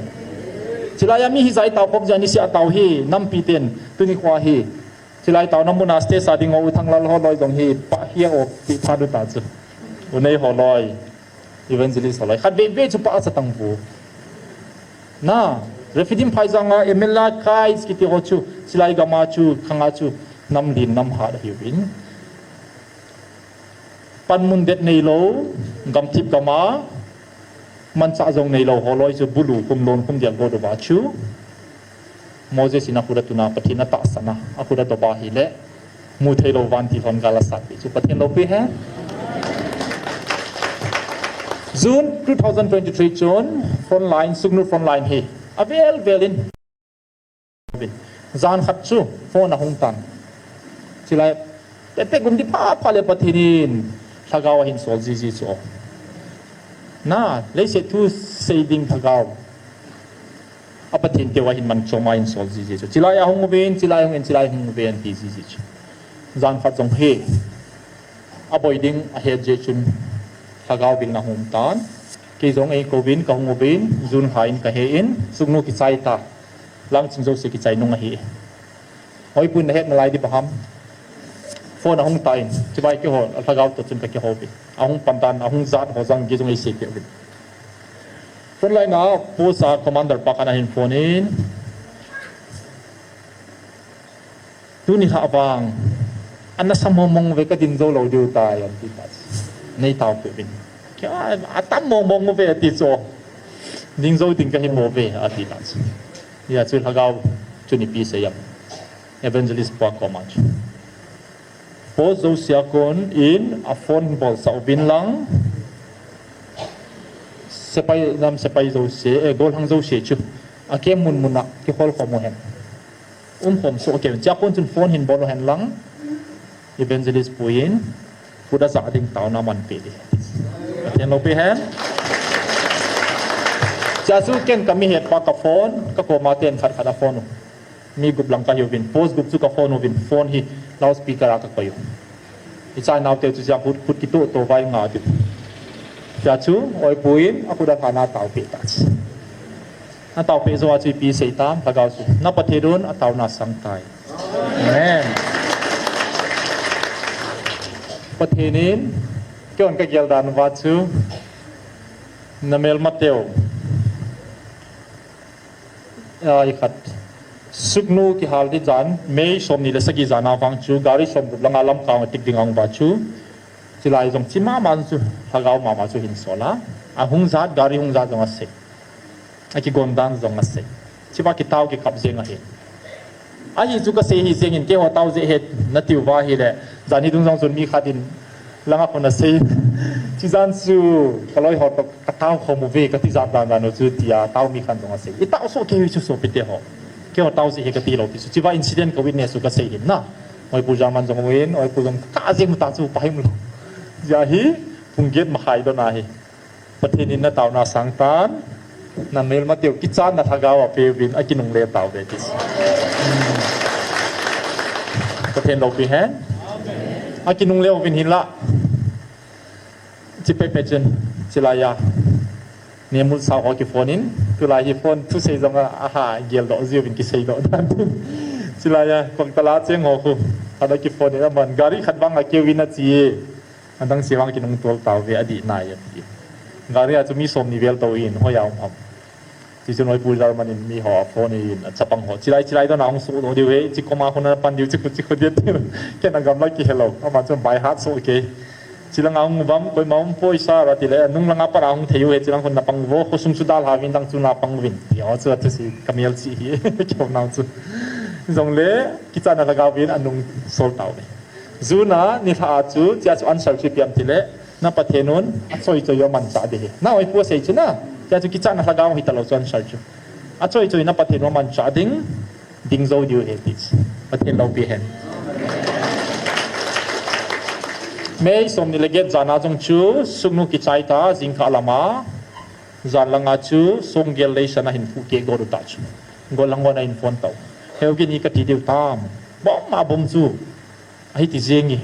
Chulai a mi hijat a tao khom jeh a niseh a tao hi, nampi ten, tuni kho a hi. Chulai taona mun a stage a ding u Thanglal holoi jong hi, pah hi a o ti phat u ta chu. U nei holoi. Evangelist holoi. Khat veve chu pah a cha tang vu. Na, Rephidim phaijang a Amalekites kiti ho chu, chulai gam a chu, khang a chu, nam len nam hat ahiuvin. Panmun det neilou, gamthip gam a, manchah jong neilou holoi chu bulu khum lon khum dial go do ba chu. Moses in akhut atun a Pathen atahsan a, akhut adop a ahile, mu theilou vantil hon gal asat pi chu Pathen loupi hen. June two thousand twenty-three chun frontline, Sugnu frontline hi avel vel in. Jan khat chu phone ahung tan. Chulai, tete gum di pha pha le Pathen in lhagao ahin sol jiji chu. Na, leiset thu sei ding lhagao. A Pathen teu ahin man chom a ahin sol jiji chu. Chulai ahung uvin, chulai ahung in, chulai ahung uvin ti jiji chu. Jan khat jong hi. Aboi ding ahet jeh chun lhagao vil na hung tan. Kei jong ei kouvin, kahung uvin, June lha in kahe in, Sugnu kichai ta. Langching jouse kichai nung ahi. Hoipoi nahet nalai di ba ham. Phone ahung tan, chibai keiho, lhagao toh chun kakihou uvin. Ahung pan tan, ahung jat ho jong kei jong eisei peh uvin. Frontline a post a commander pa khat ahin phone in. Tuni lha vang, ana sa mong mong uve kading jou lou diu tai, ati ta. Nei tao peh uvin. Kei a, atam mong mong uve ati chu. Ding jou ding kahi mo ve, ati ta. Hia chu lhagao chun ipi sei ham. Evangelist pa koma chu. Post jouse a kon in a phone bolsah uvin lang. Sepai, nam sepai jouse, eh, golhang jouse chu. A camp mun mun a kihol khom u hen. Um khom soh kei un. Chua kon chun phone hin bol u hen lang. Evangelist pu in. Khut ajah ding taona man peh di. Pathen loupi hen. Chua chu ken kami het pa ka phone, ka koma ten khat khat a phone u. Mi gup lang kahiuvin, post gup chu ka phone uvin, phone hi loudspeaker a kakoi u. Icha nau teu chu jia khut, khut kitoh toh vai nga diu. Chua chu, oipoi in, akhut alhan a tao peh ta chu. Atao peh jou a chu ipi sei tam, lhagao chu. Na Pathen un, ataona sang tai. Amen. Pathen in, kei hon kagel dan uva chu, na melma teu. A, i khat. Sugnu kihal di jan, May somni le sagi jan a vang chu, gari somgup langa Lamka a tik ding ahung uva chu. Chulai jong chi mama chu, lhagao mama chu hin sol a. Ahung jat, gari hung jat jong asei. Akigon dan jong asei. Chiva kitao kikap jeng ahi. Ahi chu kasei hi jeng in keiho tao jeh het natiu va ahile. Jan hi dung jong chun mi khat in langa khun asei. Chijan chu kaloi ho toh katao khom uve, kati jat dan dan u chu tia tao mi khat jong asei. Itao soh kei u chu sopite ho. Keiho tao jeh hi kati lou ti chu. Chiva incident ka witness u kasei hin na. Oipu German jong umin, oipu jong ka jeng u ta chu pahim lou. Hijeh a hi pung get makhai don ahi. Pathen in nataona sangtan, namelmateu kichatna lhagao apeuvin akinungle tauve ti. Pathen loupi hen. Akinungle uvin hinla. Chi pepe chun, chilai a. Nemul sao ho kiphone in, tulai hi phone thusei jong a, aha, geldoh jiuvin kiseidoh dan tin. Chilai a, Pangtala cheng ho khu, ada kiphone in aman, gari khat vang akeuvin achi e. Adang se vang kinungtol tauve, adih nai ati. Gari a chu mi somni vel tou in, hoiya um ham. Chuchun oipu German in miho aphone in, achapang ho. Chilai, chilai dona hung sohdoh diu ahi, chi koma hung napan diu, chi khu, chi khu dia tiu. Ken agamla kihelou, ama chun by heart soh kei. Chilanga hung uvam, koima umpoi sir atile, nunglanga pat a hung thei u ahi, chilang khun napang uvo, khosung chu dalha uvin, dang chu napang uvin. Ti ho chu athusi, kamelchih hi, keiho nao chu. Jongle, kichatna lhagao vin anungsol tauve. June a nilhah a chu, chia chu answer chu ipi ham tile, na Pathen un, achoi choi u amanchah ding ahi. Na oipu asei chu na, chia chu kichatna lhagao hitalou chu answer chu. Achoi choi na Pathen u amanchah ding, ding jou diu ahi ti chu. Pathen loupi hen. May somni le get jan a jong chu, sungnu kichai ta, jingkah lama, jan langa chu, songgel leiset a hin phuh keh got u ta chu. Gollhang hon ahin phone tau. Heu kini kati diu tam. Bom a bom chu. Ahi ti jeng e.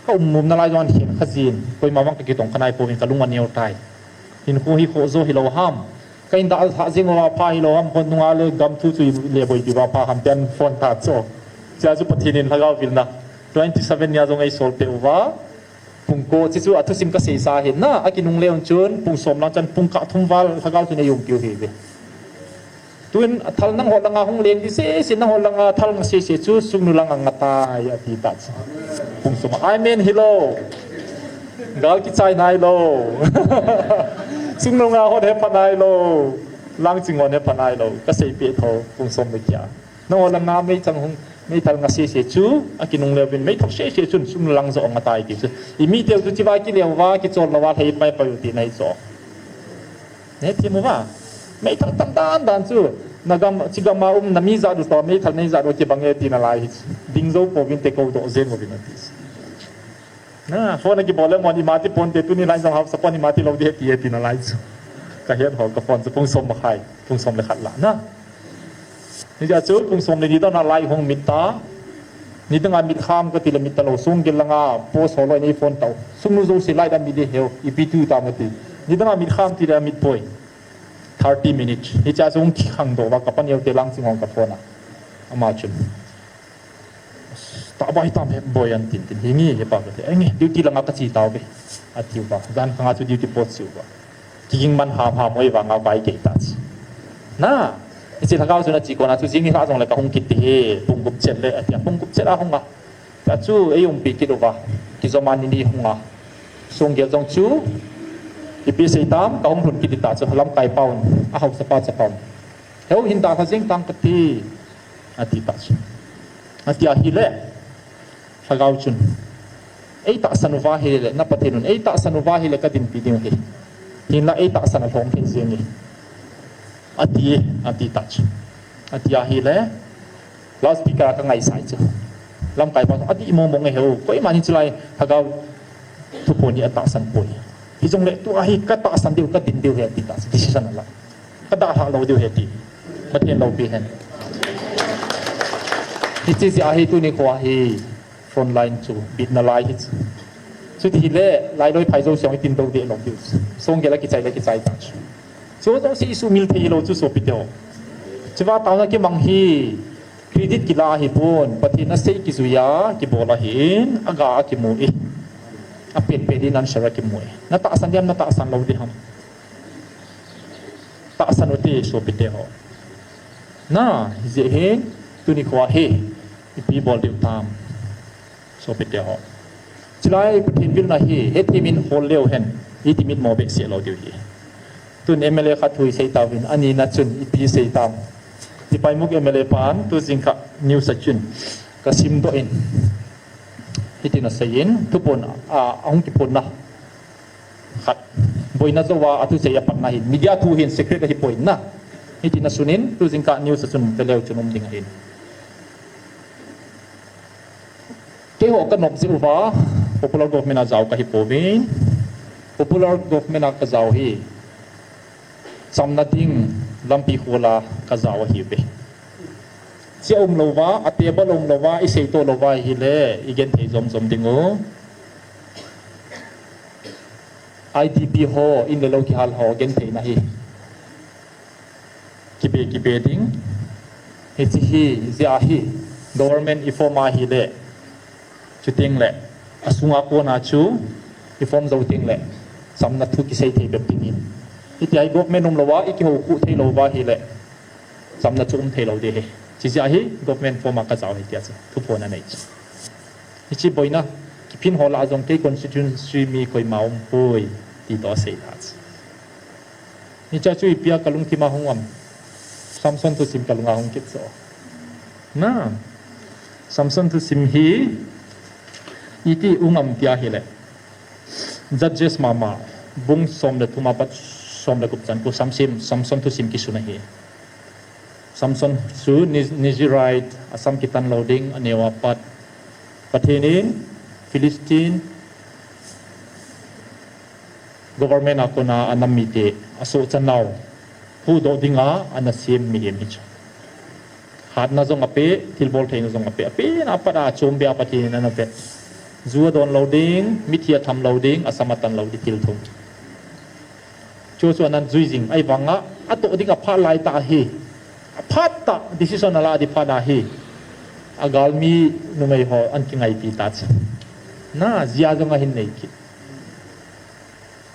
Ka um um nalai jong ahin kha jin. Koima vang kakitong kha nai pouvin kalung aneo tai. Hinkho hi khoh jo hilou ham. Ka in dah lhah jeng uva pha hilou ham. Hon nunga le gam thu chu le boipi uva pha ham tin phone ta chu. Chia chu Pathen in lhagao vilna. Twenty seven nia jong eisol peh uva. Pung ko, chi chu athusim kasei sa ahin na, akinungle un chun, pung som lang chan, pung kah thum val, lhagao chun eiumpiu ahiuve. Tun, athal nangho langa hung leng ding sese, nangho langa thal nga sese chu, sungnu langa nga tai, ati ta chu. Pung som, amen hilou. Gal kichai nailou. Sungnu nga hon hepha nailou. Langching hon hepha nailou. Kasei peh tho, pung som le khat. Nangho langa meithal hung, meithal nga sese chu, akinungle uvin, meithal sese chun, sungnu lang jo nga tai ti chu. Imiteu chu chiva kile uva, kichol louva, lhai pai pai u tina ahi chu. Nahethem uva. Meithal tam dan dan chu, nagam, chigam a um, nami jat u toh, meithal nei jat u kibang e tina lai hi chu. Ding jou pouvin te koudoh jeng uvin ati chu. Na, phone a kibol le mon ima ti ponte tuni lai jong haosa pon ima ti lou ding ahi ti, ati nalai chu. Kahet ho, ka phone chu pung som makhai, pung som le khat lah na. Hijeh chun pung som le ni dona lai hung mit ta. Nidanga mit kham kati le mit talou, songgel langa post ho loi nei phone tau. Sungnu jouse lai dan mit ding heu, ipi tu tam ati. Nidanga mit kham ti le mit poi. Thirty minutes. Hichea chu hung kikhangdoh uva, ka paneo te Langching hon ka phone a. Ama chun. Tahbeh hitam he boi an tin tin. Hinge hepa kati. Enge, duty langa kache tauve. Ati uva. Jan khanga chu duty post chu uva. Kiging man ham ham oi vanga vai kei ta chu. Na, hiche lhagao chu nache kona chu jing nilhah jongle kahung kit ding ahi. Pung gup chet le, ati a. Pung gup chet a hung a. Tia chu eiumpi kit uva. Kijom a ni ni hung a. Songgel jong chu. Ipi sei tam, kahung lhun kit ding ta chu. Lamkai paun. Ahaosa pa chapang. Heu hin dalha jeng tang kati. Ati ta chu. Ati ahile, lhagao chun. Eitahsan uva ahile, na Pathen un. Eitahsan uva ahile kadinpi ding ahi. Hinla eitahsan alhom thei jeng e. Ati, ati ta chu. Ati ahile, loudspeaker a kangaisah chu. Lamkai pa, adih mong mong e heu. Koiman hiche lai, lhagao thuphon hi atahsan poi. Hijongle tua hi katahsan diu, kadin diu ahi ati ta chu. Decision ala. Kadalhah lou diu ahi ti. Pathen loupi hen. Hiche jeh a hi tuni khoa hi front line chu bitna lai hi chu. Chuti hile, lailoi phai jouse jong itin dou deh lou diu chu. Songgel a kichai le kichai ta chu. Chu jouse isuhmil thei hilou chu sopite ho. Chuva taona kimang hi credit kila ahipon, Pathen asei kijui a, kibol ahin, aga akimu e. Apen pen in answer akimu e. Natahsan diham, natahsan lou diham. Tahsan ute sopite ho. Na, hijeh hin, tuni khoa hi, ipi bol diu tam. Sopite ho. Chulai Pathen vilna hi, hethem in hol leu hen, iti mitmo behseh lou diu ahi. Tun M L A khat thu isei tauvin, anina chun ipi sei tam. Tipaimukh M L A pan, tu jingkah news a chun, kasimdoh in. Hitin aseiyin, thuphon, a, ahung kiphonna khat. Boina jouva, athusei apatna hin. Media thu hin secret ahipoi na. Hitin asunin, tu jingkah news asun veleu chun um ding ahin. Keiho kanop jeh uva, popular government a jao kahipouvin. Popular government a kajao hi. Chamna ding lampi khola kajao ahiuve. Chia umlouva, a table umlouva, isei toh louva ahile, igenthei jomjom diu. I D P ho, in le lou kihal ho, gentheina hi. Kibe, kibe ding. Hiche hi, jia hi, government iform ahile. Chuteng le, asunga kona chu, iform jou teng le, chamna thu kisei thei bep dingin. Hitia hi government umlouva, ikihou khu theilouva ahile, chamna chu um theilou ding ahi. Chijia hi, government form a kajao ahi tia chu, thuphon anei chu. Hiche boina, kiphin ho lah jong kei constituency mi koima umpoi, ti toh asei tah chu. Hiche chu ipia kalungthim a hung um. Samson thusim kalunga hung kit chu. Na. Samson thusim hi iti um am tia ahile. Judges mama bung som le thum apat som le gup chan khu Samson, Samson thusim kisun ahi. Samson chu Ni-, Nazirite, asam kitan lou ding, aneo apat. Pathen in Philistine government a kona anam mite asohchan nau huhdoh dinga ana sem mihem hichu. Hatna jong ape, thilbol theina jong ape, ape na apat a achom bea Pathen in ana vet. Ju adon lou ding, mithi atham lou ding, asam atan lou ding, thil thum. Chu chu anan jui jing, ahivanga atoh ding aphat lai tah ahi. Aphat tah decision ala ding phat ahi. Agalmi numei ho ana kingaipi tah chu. Na, jia jong ahin nei kit.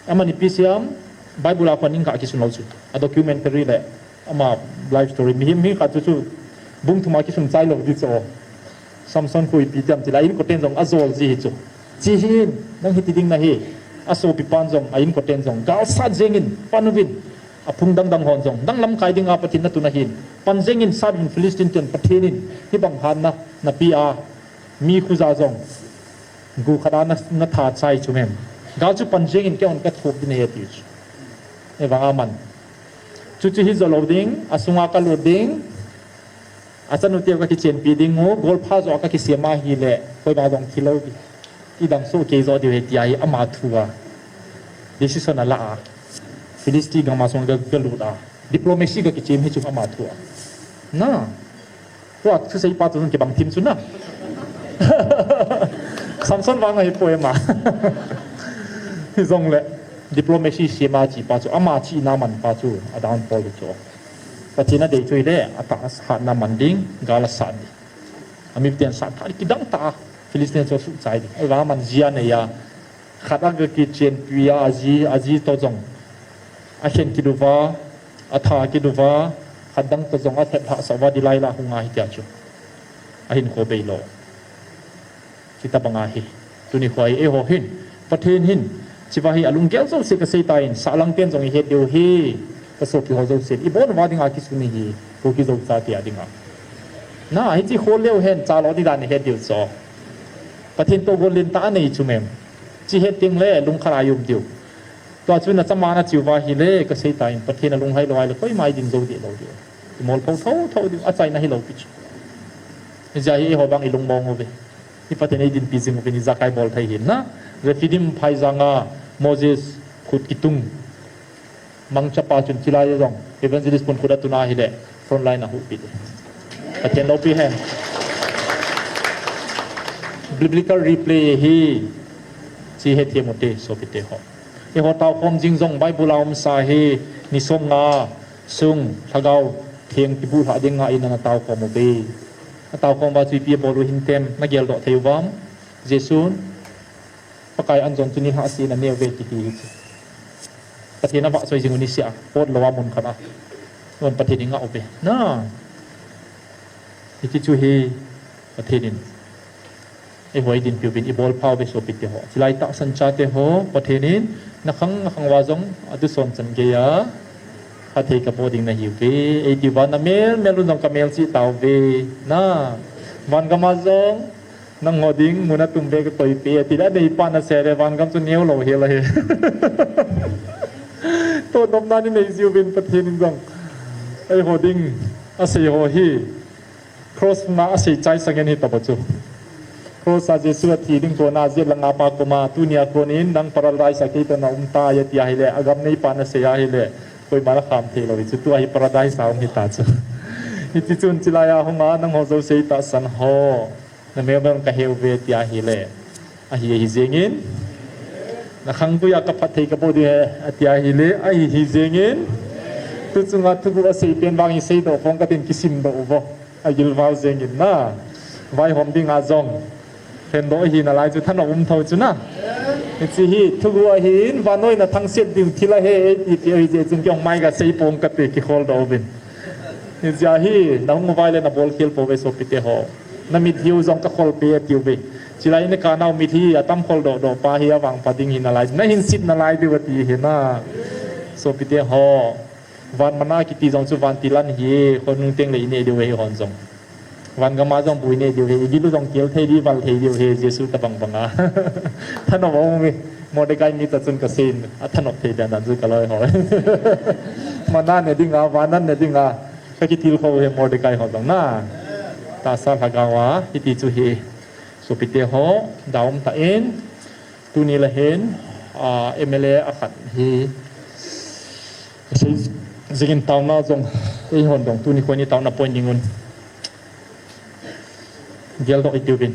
Aman ipi siam, Bible a kon in kha kisun lou chu. A documentary le, ama life story. Mihem, mi khat chu chu, bung thum a kisun chai lou ding chu. Samson khu ipi tiam tile, a inkoten jong ajol ji hi chu. Chi hin, nang hiti ding nahi, asopipan jong, a inkoten jong, gal sat jengin, pan uvin, aphung dang dang hon jong, nang lamkai dinga Pathen natun ahin, pan jengin, sat uvin Philistine ten Pathen in, hibang hatna, napeh a, mi khuja jong, gu khat a na, natha chai chu mem. Gal chu pan jengin, kei hon kathop ding ahi ati chu. Ahivang aman. Chuchu hi jo lou ding, asunga kalut ding, Achanu teu kakichenpi ding u, golpha jo kakisem ahile, koima jong thi lou ding. Idang soh kei jo diu ahi tia hi ama thu a. Decision ala a. Philistine gam a sung ga, galut a. Diplomacy kakichem hi chu ama thu a. Na. Tua thusei pa chu jong kibang thim chu na. Samson vang ahipoi ama. Hijongle. Diplomacy sem a chi pa chu. Ama chihna man pa chu. A downfall hi chu. Pathen a dei chu ahile, atah a hatna man ding, gal asat ding. Amiten sat tha ding kidang tah a, Philistine chu asuh chai ding. Ahivang aman jia anei a, khat a kakichenpi a, aji, aji toh jong. Akhen kit uva, atha kit uva, khat dang toh jong alhep lhah sah uva, Delilah hung ahi tia chu. Ahinkho beilou. Hitabang ahi. Tuni khu hi eiho hin. Pathen hin. Hiche va hi alunggel jouse kasei tan, sahlang ten jong ihet diu ahi. Kasopi ho jousen. Ibon uva dinga kisun ahi. Kuki Zo chate a dinga. Na, hiche khu leu hen, chalo ding dan ihet diu chu. Pathen toh gol lentah anei chu mem. Hiche het teng le, lungkhat a i um diu. Tua chu nachama nache uva ahile, kasei tan, Pathen alunghai lou ahile, koima idin jou deh lou diu. Imol pho tho tho diu, achaina hilou pi chu. Hijeh a hi eiho vang ilungmong uve. Hi Pathen in eidinpi jing uvin ijakai bol thei hin na. Rephidim phaijang a Moses khut kitung. Mangchapa chun chilai jong. Evangelist pun khut atun ahile. Front line a huhpi te. Pathen loupi hen. Biblical replay hi. Hiche hethem ute, sopite ho. Eiho taokhom jing jong Bible a umsa hi. Ni som nga. Sung, lhagao, theng kibuh lhah dinga in ana taokhom uve. Ataokhom uva chu ipi abol u hintem, nageldoh thei uvam. Jesun, Pakai anjon chu nilhah seh in anei uve kiti hi chu. Pathen avahchoi jing u niseh a, pot lou a mun khat a. Hon Pathen ingah uve. Na. Hiti chu hi Pathen in. Eiho eidinpi uvin ibolpha uve sopite ho. Chilai tahsan chate ho, Pathen in nakhang nakhang uva jong atuson chan geiya, phatthei kaboh ding nahiuve. Eiti uva namel mel un jong kamel cheh tauve. Na, van gam a jong, Nangho ding mun a tum ve ka koi pe, ati le, aneipa nasei le, van gam chu neo lou hel ahi. Toh nopna nei jiuvin Pathen in jong. Eiho ding, asei ho hi. Cross sunga asei chai sang in hi tobang chu. Cross a Jesu athi ding kona jet langa pa koma, tunia konin nang paradise a kei toh na um tai ati ahile, agam neipa nasei ahile, koima na kham thei lou hi chu, tua hi paradise a um hita chu. Hiti chun chilai a hunga nangho jouse tahsan ho. Na melmel ka heu ve tia ahile. Ahi, ahi jengin. Na khangpui a ka phatthei ka boh ding ahi, ati ahile. Ahi, hi jengin. Tu chunga thuguh asei pen vang hi seidoh phong ka tin kisimdoh uvo. Agilval jengin na. Vaihom dinga jong. Phendoh hi nalai chu thanop um tho chu na. Hiche hi thuguh ahin, vannoi na thangset ding thil ahi, eiti pi ahi jeh chun kei jong mai ka sei pong kate kikholdoh uvin. Hijeh a hi, na hung uvai le na bolkhel pouve sopite ho. Na mitlhi u jong ka kholpeh atiuve. Chilai in ka nau mitlhi atam kholdoh doh pa hi avangpha ding hi nalai. Na hinset nalai diu ati hi na. Sopite ho. Van mana kiti jong chu vantil an hi, khonung teng le ineh diu hi hon jong. Van gam a jong bu ineh diu hi, igil u jong kel thei diu, val thei diu hi, Jesu tabang banga. Thanop aum e, Mordecai mi ta chun ka seiyin, athanop thei dan dan chu ka loi ho. Mana ne dinga, van an ne dinga, ka kitilkhou hi Mordecai ho jong na. Tahsa lhagao a, hiti chu hi, sopite ho, daum tah in, tuni le hin, ah, M L A akhat hi, Kasei jingin taona jong, eihon jong, tuni kho ni taona point ding un. Geldoh itiuvin,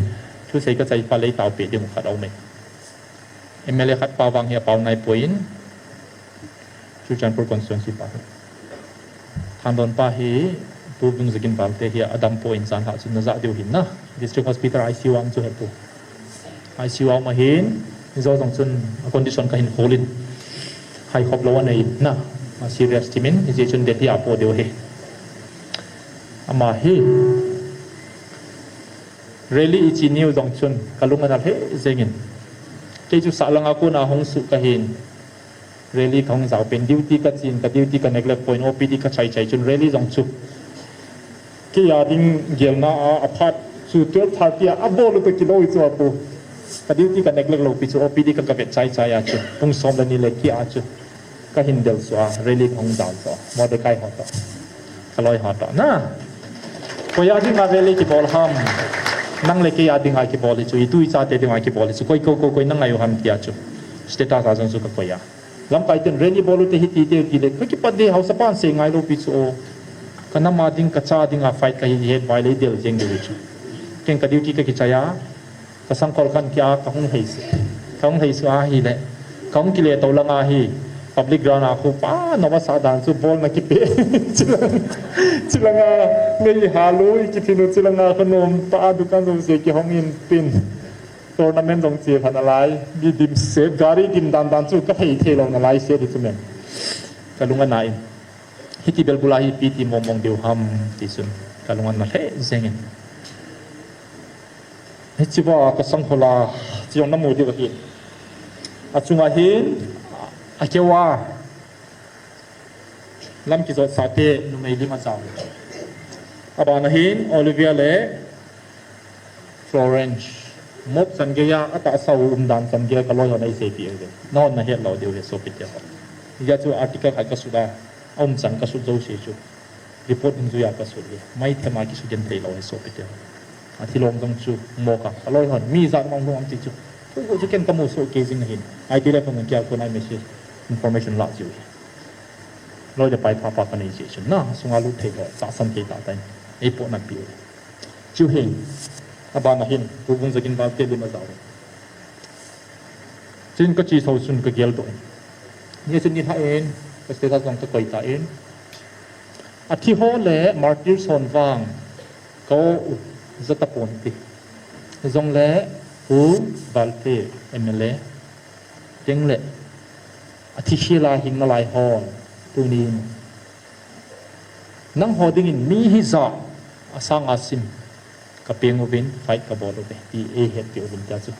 thusei kachai pha le itao peh ding u khat aume. M L A khat pa vang hi apao naipoi in, Churachandpur constituency pa hi. Thandon pa hi, Pu Vungzagin Valte hi adam poi in jan lhah chun najah diu hin na. District Hospital I C U a um chu hepu. I C U a um ahin, hijo jong chun a condition kahin khol in. Haikhop lou anei na, a serious timin, hijeh chun Delhi a po diu ahi. Ama hi, rally ichi niu jong chun, kalung ana lheh jengin. Kei chu sahlang a kona hung suh kahin. Rally kahung jao pen, duty kachen, ka duty ka neglect poi in, O P D kachai chai chun rally jong chu. Kei a ding gelna a, aphat chu twelve thirty a, abol u toh kilou hi chu apu. Ka duty ka neglect lou pi chu O P D ka, kavet chai chai a chu. Pung som le ni le keh a chu. Kahin del suh a, rally kahung jao chu. Mordecai ho toh. Kaloi ho toh. Na. Koi a dinga rally kibol ham. Nang le kei a dinga kibol hi chu. Itu ichate dinga kibol hi chu. Koi, koi, koi, koi na ngai u ham tia chu. Status a jong chu kakoi a. Lamkai ten rally bol u te hiti te ti le, kakipat de haosapan sei ngai lou pi chu o. Ka nam a ding, ka cha dinga fight kahi het vai le del jeng diu chu. Ken ka duty kakichai a, ka sangkhol khat kia kahung heisuh. Kahung heisuh ahile, kahung kile tou langa hi, public ground a khu pa nova sa dan chu bol na kipe. Chilang, chilanga, mei halu, i kiphin u chilanga khanom pa dukan jong se kihong in pin. Tournament jong che phat nalai, mi dimset, gari dim dan dan chu kahei thei lou nalai se di chu men. Kalung ana in. Hiti bel bula hi ipi ti mong mong diu ham ti chun. Kalung ana lheh jengin. Hiche va ka sangkhol a, chi jong namu diu ahi. Achunga hin, akeu a. Lam kijot sate numei lim ajao. Abana hin Olivia le Florence. Mop chan geiya atahsa u umdan chan geiya kaloi hon eiseipeh uve. Nahon nahet lou diu ahi sopite ho. Hijeh chun article khat kasut a, aum chan kasut jouse chu. Report hung juiya kasut hi. Maithema kisugin thei lou ahi sopite ho. Athilong jong chu moka. Kaloi hon mi jat mang lung am ti chu. Chu chu ken kamu soh kei jing ahin. I T le phone kia kona message information la jiu hi. Loi le pai pha pha kanei jeh chun na, sunga lut thei ho, tahsan kei tah tah in. Eipoh napi u. Chu hin, abana hin, Pu Vungzagin Valte lim ajao. Chun kache thou chun kageldoh in. Ni chun nilhah in, ka status jong kakoi tan. Athi ho le martyrs hon vang, ka o u, jat tapon ti. Jongle, Pu Valte, M L A. Teng le, athi khel a hing nalai hon, tunin. Nangho dingin mi hijat, asang asim, kapeng uvin, fight kabol uve, ti eihetpeh uvin tia chu.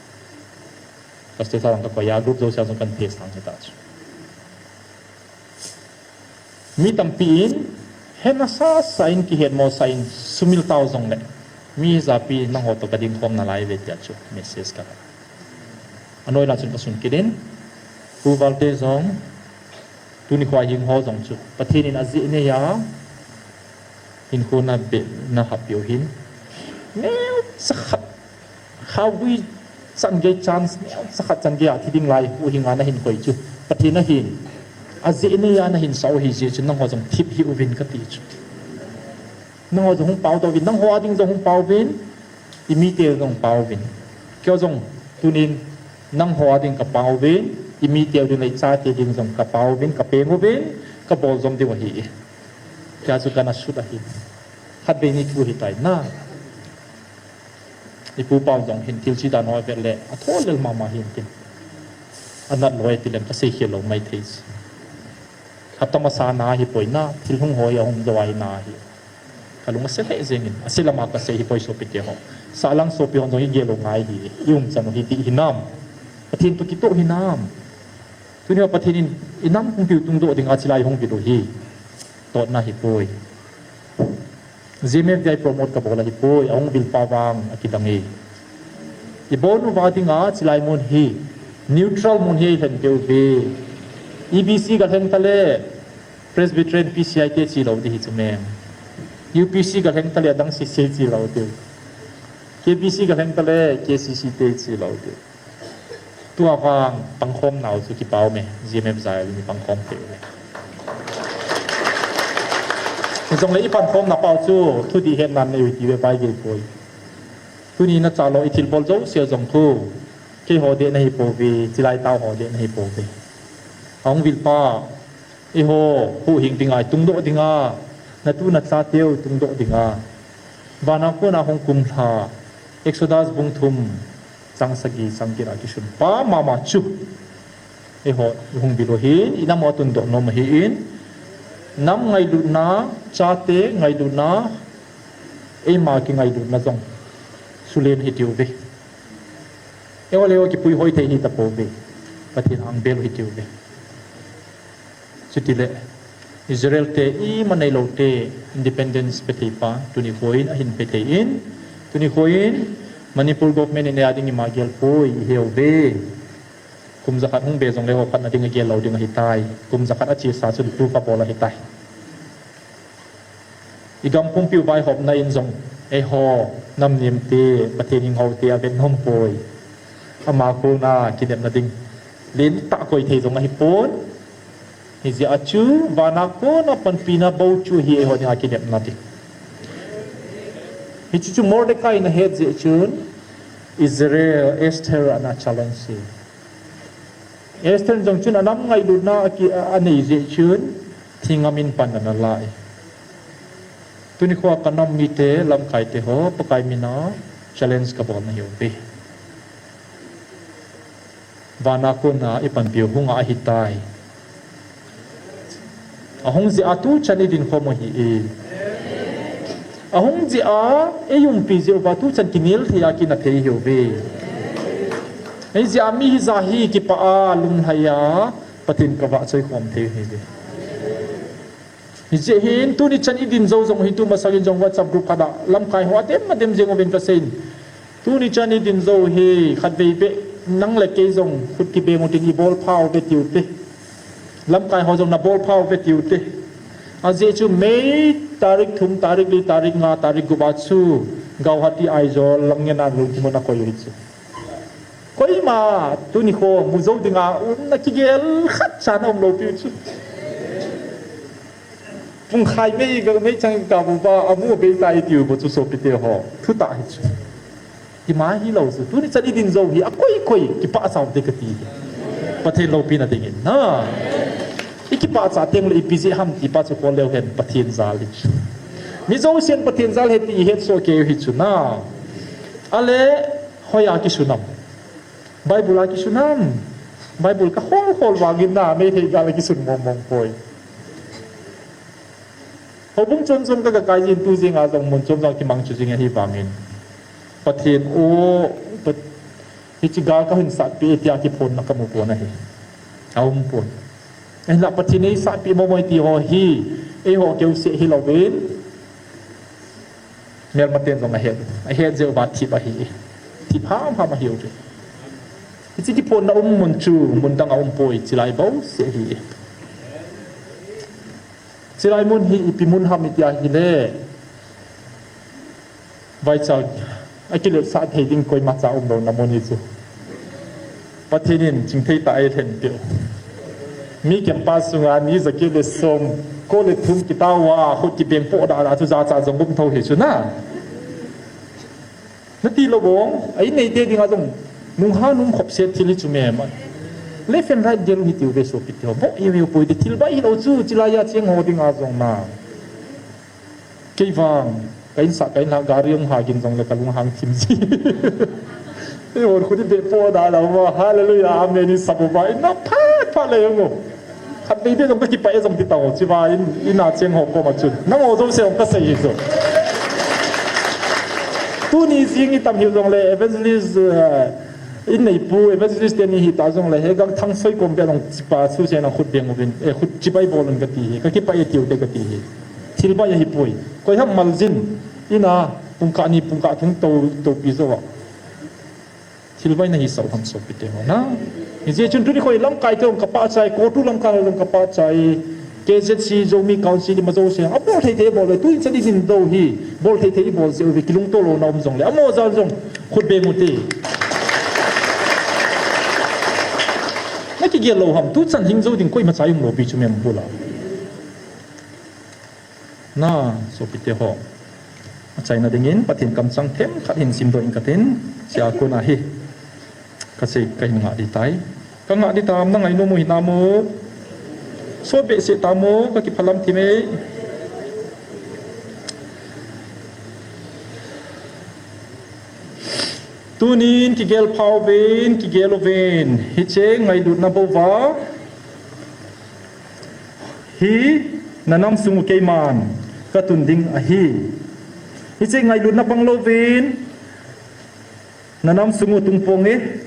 Ka status jong kakoi a, group jousea jong kahin phasang hita chu. Mi tampi in, hena sasa in kihetmosah in, sumil tau jongle. Mi japi nangho toh kading khom nalai ve tia chu message ka. Anoi lang chun kasun kit in. Pu Valte jong, tuni khoa hing ho jong chu Pathen in ajeh neiya hinkho nabeh nahap peh u hin, neocha khat, khaogui chan gei chance neocha khat chan gei a thi ding lai u hinga nahin koi chu, Pathen ahin ajeh neiya nahin sah u hijeh chun nangho jong thip hih uvin kati chu. Nangho jong hung pao tauvin, nangho a ding jong hung pao uvin, imite jong pao uvin. Keiho jong tunin nangho a ding kapao uvin, imiteu ding le ichate ding jong kapao uvin, kapeng uvin, kabol jom diu ahi. Kei a chu kana sut ahi. Khatvei ni thu hitai na. Ipu pau jong hin thil chi dan ho vet le atholel mama hin tin. Anat lou e tilem kasei khel lou maithei chu. Hapta masa na hipoi na, thil hung ho hi ahung jou ahi na hi. Kalung ase lheh jengin, ase lama kasei hipoi sopite ho. Sahlang sopi hon jong igel lou ngai hi, iumchan u hi ti hinam. Pathen toh kitoh hinam. Tuni a Pathen in inam pumpiu tungdoh dinga chilai hung vil u hi. Totna hipoi. G M F D I promote kabol ahipoi, ahung vil pa vang akidang e. Ibon uva dinga chilai mun hi neutral mun hi lhen keu ve. E B C galheng tale Presbyterian P C I te chi lou di hi chu mem. U P C galheng tale adang C C I chi lou diu. K B C galheng tale K C C te chi lou diu. Tua vang pangkhom nau chu kipau me, G M F jai ni pangkhom te le. Jong le i pangkhom na pau chu, thu di het nan nei u ti ve pai gei poi. Tuni na cha lou i thil bol jouse jong khu. Keiho deh na hi pouve, chilai tau ho deh na hi pouve. Ahung vil pa, eiho, huhhing dinga, i tungdoh dinga, na tu na cha teu tungdoh dinga. Vana kona hung kum lha, Exodus bung thum, chang sagi, chang get a kisun pa mama chu. Eiho, i hung vil u hin, i nam u a tungdoh nom ahin, nam ngailutna, chate ngailutna, eima kingailutna jong, sulen hi tiu ve. Eiho le eiho kipui hoi thei hi tapou ve. Pathen hang bel hi tiu ve. Chutile, Israel te ima neilou te independence pe thei pa, tuni khoin ahin pe thei in, tuni khoin Manipur government in eia ding ima gel poi, i heu ve. Kum jakhat hung be jong le ho khat na ding a gel lou ding ahitai. Kum jakhat a chesa chun proof a bol ahitai. I gam pumpiu vaihopna in jong, eiho, nam nem te, Pathen hing ho te, a vet nom poi. Ama kona kinepna ding. Len tah koi thei jong ahi pon. Hijeh a chu, vana kona panpina bou chu hi eiho dinga kinepna ding. Hichu chu Mordecai na het jeh chun, Israel, Esther ana challenge e. Esther jong chun anam ngailutna a ki, a, anei jeh chun, thingam in pan ana la e. Tuni khoa ka nam mite, lamkai te ho, Pakai mina challenge ka bol na hiu ve. Vana kona i panpiu hunga ahitai. Ahung jeh a tuchan i dinkhom u ahi e. Ahung jeh a, i umpi jeh uva tuchan kinel thei a kina thei hiu ve. Hijeh a mi hija hi kipah a lunglhai a, Pathen ka vahchoi khom thei u ahi ve. Hijeh hin, tuni chan i din jou jong hi tu masangin jong WhatsApp group khat a, lamkai ho adem adem jeng uvin ka seiyin. Tuni chan i din jou hi, khatvei beh, nang le kei jong, khut kibeng u tin i bol pha u ve tiu te. Lamkai ho jong na bol pha u ve tiu te. Ajeh chu May tarik thum, tarik li, tarik nga, tarik gup a chu, Guwahati Aizawl, Lamngen a lungthim u na koi u hi chu. Koima, tuni kho, mu jou dinga, umna kigel khat cha na um lou piu chu. Pungkhai mei ga, meichang ga bu ba, amu bei tai tiu bo chu sopite ho. Thutah hi chu. Ima hilou chu. Tuni chan i din jou hi, akoi koi, kipah chau te kati hi. Pathen loupina dingin. Na. I kipah cha teng le ipi jeh ham ti pa chu kol leu hen Pathen jal hi chu. Mi jousen Pathen jal hi ti i het soh kei u hi chu na. Ale, hoiya kisun am. Bible a kisun am. Bible ka khol khol vangin na, Meitei gal a kisun mong mong poi. Houbung chom chom ka, ka kai jin tu jing a jong mun chom chom kimang chu jing ahi vangin. Pathen o, Pat-, hichi gal ka hin sat pi tia kiphon na ka mu pon ahi. Aum pon. Ahinla Pathen ei sat pi mo mo ti ho hi, eiho keu se hi louvin. Melmaten jong ahet, ahet jeh uva thip ahi. Thip hamham ahiuve. Hiche kiphonna um mun chu mun dang a umpoi, chilai bouseh ahi. Chilai mun hi ipi mun ham iti ahile, vaicha, akiletsah thei ding koimacha umlouna mun hi chu. Pathen in chingthei tah a eilhen peh u. Mi campus sunga ni jaget le som ko le thum kitao a, khut kibeng poh dah dah chu jacha jong um thou hi chu na. Nati lou bong, a in neite dinga jong nungha nung khopset thil hi chu mema. Left and right del u hitiuve sopite ho. Boh iu iu poi ti, thil bai hilou chu, chilai a cheng ho dinga jong na. Kei vang, ka insah ka inlah gari hung hagin jongle ka lunghang thim ji. Eihon khut ibeh poh dah dah uva, hallelujah, amen, isap uva, ina phat phat le jong u. Khatvei beh jong kakipah e jong ti tao, chiva in, ina cheng ho koma chun. Nangho jouse jong kasei hi chu. Tuni jing itam hiu jongle, evangelist, eh, in neipu, evangelist teni hita jongle, he gangthang soi kom beh jong chipa suse na khut beng uvin, eh, khut chibai bol un kati hi, kakipah e tiu te kati hi. Thil bai ahipoi. Koi ham maljin, ina, pungkah ni, pungkah thum tou, toupi jou a. Thil bai nahisah u ham sopite ho na. Hijeh chun tuni khoi lamkai te jong kapahchai, CoTU lamkai ho jong kapahchai. K Z C, Zomi Council, ima jouse, abol thei thei bol le, tuin chan idin dou hi, bol thei thei ibol jeh uve, kilungto louna um jongle, amaho jal jong, khut beng ute. Nakigel lou ham, tuchan hing jou ding koimacha um lou pi chu mem bula. Na, sopite ho. Achaina dingin, Pathen kamchang themkhat hin simdoh ing katin, sia kona hi. Kasei kahin ngah ding tai. Kangah ding tam, nangainom u hinam o. Sot behseh tam o, kakiphalam thim e. Tunin kigel phauvin, kigel uvin. Hiche ngailutna bouva. Hi, nanam sung u keiman katun ding ahi. Hiche ngailutna pang louvin, nanam sung u tung ponge,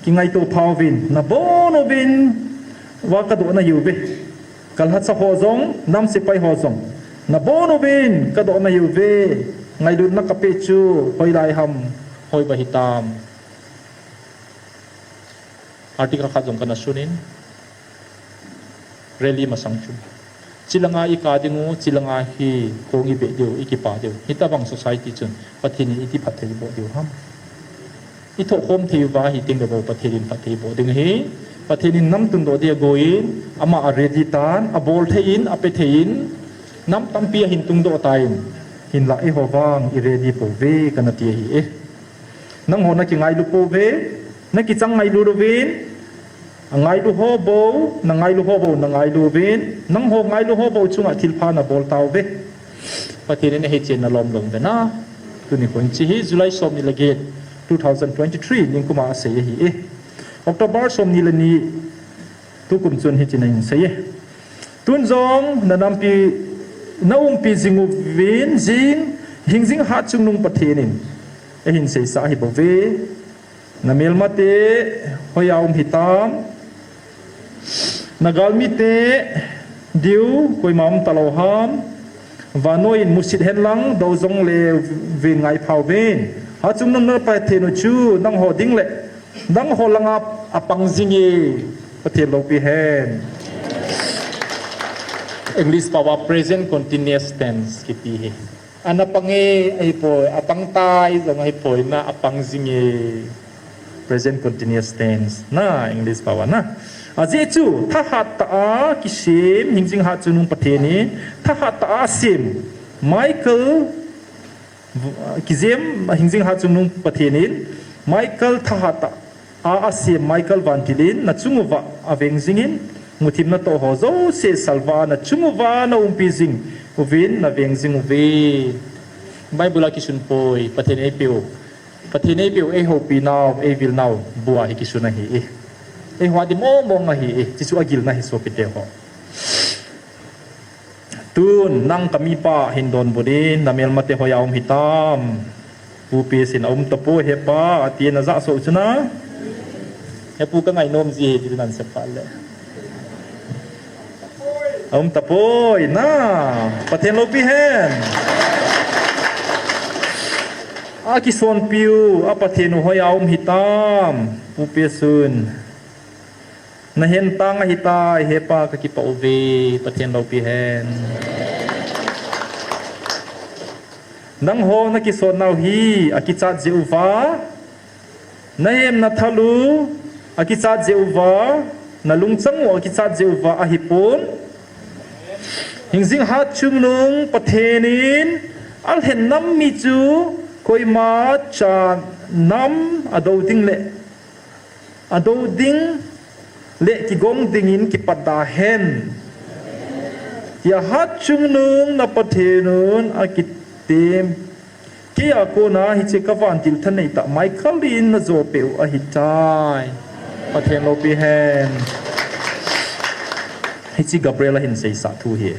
kingaito phauvin, nabon uvin, va kadoh nahiuve. Kalhacha ho jong, nam sepai ho jong, nabon uvin, kadoh nahiuve. Ngailutna kapeh chu, hoilai ham, hoiba hitam. Article khat jong kana sunin, rally masang chu. Chilanga ika ding u, chilanga hi kong ibeh diu, ikipa diu. Hitobang society chun, Pathen in iti phatthei boh diu ham. Ithohkhom thei uva hiteng le bou Pathen in phatthei boh ding ahi. Pathen in nam tundoh dia agoin, ama a ready tan, abol thei in, ape thei in, nam tampi ahin tungdoh tan, hinlah eiho vang i ready pouve, kana ti ahi e. Nangho nakingailu pouve, nakichang ngailu louvin, angailu ho bou, nangailu ho bou, nangailu uvin, nangho ngailu ho bou chunga thilpha nabol tauve. Pathen in ahechenna lom lom uve na. Tuni khun hiche hi July somni le get, two thousand twenty-three, ningkuma asei ahi e. October somni le ni, tukum chun hitin ahin sei e. Tun jong nanampi, naumpi jing uvin jing, hingjing hatchungnung Pathen in eihin seisah ahi bouve. Namelmate hoiya um hitam. Nagalmite diu koima um talou ham. Vannoi in musit henlang, dou jongle vin ngaipha uvin. Hatchungnung na Pathen u chu nangho ding le nangho langa apang jing e, Pathen loupi hen. English pao a present continuous tense kiti hi. Ana pang e ahipoi, apang tai jong ahipoi na, apang jing e. Present continuous tense na, English pao a na. Ajeh chu, thahat tah a kisem hingjing hatchungnung Pathen in, thahat tah a asem Michael, kijem hingjing hatchungnung Pathen in, Michael thahat tah a asem Michael vantil in, nachung uva aveng jingin, muthim natoh ho jouse salva a nachung uva naumpi jing uvin naveng jing uve. Bible a kisun poi, Pathen eipeu, Pathen eipeu, eihoupi nau, eivil nau bua hi kisun ahi e. Eiho a di mong mong ahi e, chuchu agilna hi sopite ho. Tun, nang kamipa hin donbut in, namelmate hoiya um hitam. Pu P S in aum tapoi hepa, atin ajah soh chu na. Hepu kangainom ji hi, ti nan sep phat le. Aum tapoi na. Pathen loupi hen. Akisonpiu, a Pathen u hoiya um hitam, Pu Pesun. Nahen tang ahitai, hepa kakipah uve, Pathen loupi hen. Nangho nakisonnau hi, akichat jeh uva. Nahem nathal u, akichat jeh uva, nalungchang u akichat jeh uva ahipon. Hingjing hatchungnung Pathen in alhen nam mi chu koima cha nam adou ding le, adou ding le kigong dingin kipat da hen. Tia hatchungnung na Pathen un akitem. Keia kona hiche kavantil thanei tah Michael in najopeh u ahitai. Pathen loupi hen. Hiche Gabriel ahin seisah thu hi.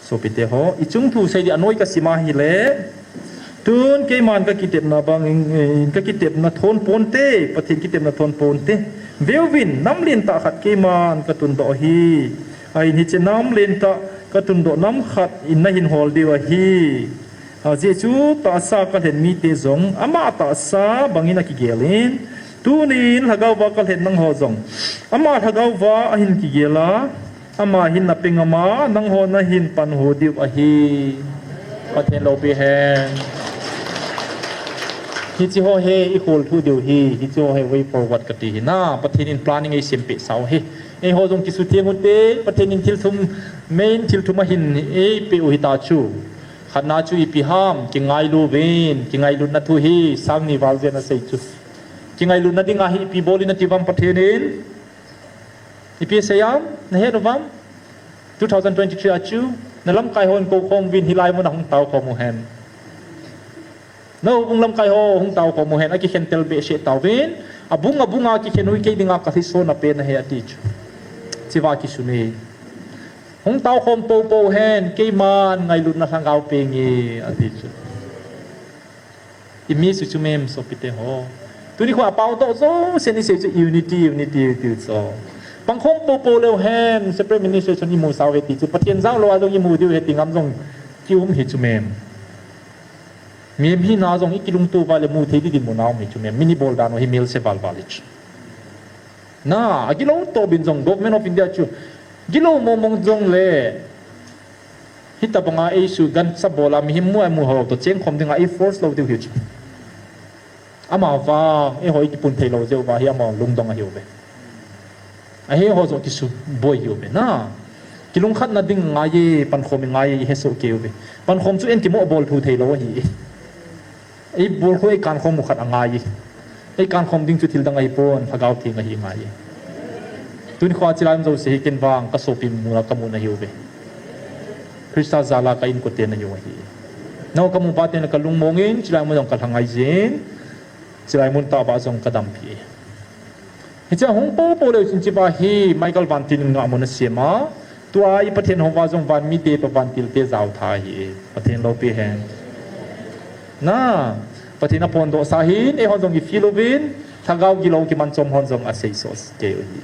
Sopite ho, ichung thu sei ding anoi kasim a hile. Tun keiman kakitepna bangin, kakitepna thon ponte, Pathen kitepna thon ponte. Veuvin, nam lentah khat keiman katundoh hi. Ahin hiche nam lentah katundoh nam khat in nahin hol diu ahi. Ajeh chu tahsa kalhen mite jong ama tahsa bangin akigel in. Tunin lhagao va kalhen nangho jong ama lhagao va ahin kigel a. Ama hin napeng ama, nangho nahin panhu diu ahi. Pathen loupi hen. Hiche ho hi ikhol thu diu hi, hiche ho hi way forward kati hi na, Pathen in planning eisempeh sau hi. Eiho jong kisutheng ute, Pathen in thil thum, main thil thum ahin eipeh u hita chu. Khatna chu ipi ham, kingailu uvin, kingailutna thu hi, sang ni val jen asei chu. Kingailutna dinga hi ipi bol in ati uvam Pathen in. Ipi asei am, nahet uvam. Two thousand twenty-three a chu, nalamkai hon koukhom uvin hilai mun a hung taokhom uhen. Nahoubung lamkai ho hung taokhom uhen, akikhen tel behseh tauvin, abung abung a kikhen u hi kei dinga kalhiso na pen ahi ati chu. Hicheva kisun e. Hung taokhom poupou hen, keiman ngailutna lhagao peng e, ati chu. Imi chu chu mem sopite ho. Tuni kho apao toh jousen isei chu unity, unity, unity chu. Pangkhom poupou leu hen, separate ministry chun imu sau ahi ti chu. Pathen jao lou a jong imu diu ahi ti ngam jong kium hi chu mem. Mihem hina jong ikilungto uva le mu thei ding dinmun a um hi chu mem. Min ibol dan u hi melse valval hi chu. Na, agilou toh bin jong Government of India chu. Gilou mong mong jong le. Hitabanga eisu gancha bol a mihem mu a mu ho toh chengkhom dinga eiforce lou diu hi chu. Amavang, eiho ikipun thei lou jeh uva hi ama lungdong ahiuve. Ahi ho jong kisuboi hiuve na. Kilungkhatna ding ngai e, pankhom ngai e, ihesoh kei uve. Pankhom chu enkimo bol thu thei lou ahi. Eibol khu eikankhom u khat angai e. Eikankhom ding chu thil dang ahipon, Lhagao Theng ahi ngai e. Tuni kho a chilai um jouse hi ken vang kasopi muna kamu nahiuve. Christa jal a ka inkote nahiu ahi. Nangho kamu phat in kalungmong in, chilai mun jong kalhangai jin, chilai mun tah a jong kadampi e. Hiche hung poupou leu chun hicheva hi Michael vantil in ngahmun asem a, tua i Pathen houva jong van mite toh vantil te jao tha ahi e. Pathen loupi hen. Na, Pathen aphondoh sa hin, eihon jong i feel uvin, lhagao gilou kimanchom hon jong aseisoh kei u ahi.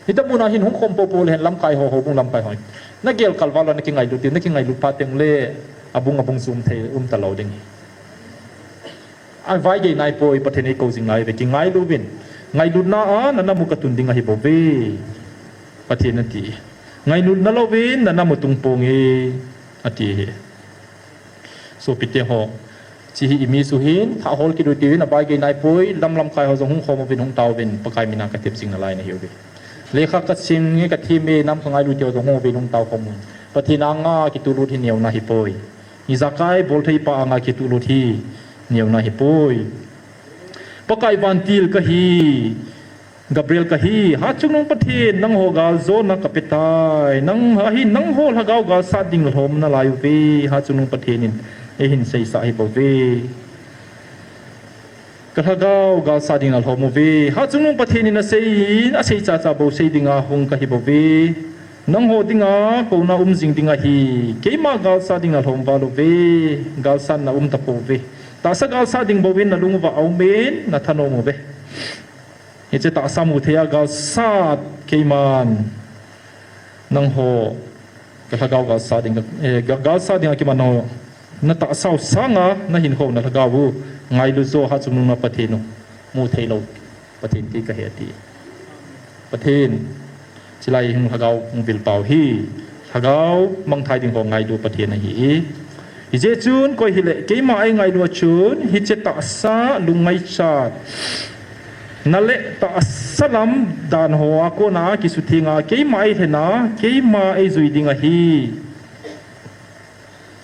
Hitabang a hin hung khom poupou lehen lamkai ho, houbung lamkai ho. Nagel kalval lou, nakingailut diu, nakingailut phat teng le, abung abung chu um thei, um talou ding. Avaigei naipoi, Pathen eikou jing naiuve, kingailu uvin. Ngailutna a nanam u katun ding ahibouve, Pathen ati. Ngailutna louvin nanam u tung ponge, ati hi. Sopite ho, hiche hi imi chu hin, thah hol kit u hitin, avaigei naipoi, lam lamkai ho jong hung khom uvin, hung taovin, Pakai mina katep jing nalai nahiuve. Lekha kasim nge kathem e, nam kangailu te ho jong hung uvin, hung taokhom un. Pathen anga kituhlut hi neona ahipoi. Ijakai bolthei pa anga kituhlut hi neona ahipoi. Pakai vantil kahi, Gabriel kahi, Hatchungnung Pathen, nangho galjona kapetai, nang, ahin nangho lhagao galsat ding lhom nalai uve, Hatchungnung Pathen in eihin seisah ahibouve. Ka lhagao galsat ding alhom uve. Hatchungnung Pathen in asei, asei chacha bou sei dinga hung kahibouve. Nangho dinga kouna um jing ding ahi. Keima galsat ding alhom val uve. Galsatna um tapouve. Tahsa galsat ding bouvin nalung uva aumin, nathanom uve. Hiche tahsa mu thei a galsat keiman. Nangho, ka lhagao galsat ding, eh, ga-, galsat ding a kiman nangho. Na tahsa u sanga na hinkho na lhagao u ngailu jo ha chungnung na Pathen u mu thei lou Pathen ti ka he ati. Pathen, chilai hung lhagao hung vil pau hi lhagao mangthai ding ho ngailu Pathen ahi. Hijeh chun koi hile keima ei ngailu a chun hiche tahsa lungngaicha na le tahsa lam dan ho a kona kisutheng a keima ei lhena keima ei jui ding ahi.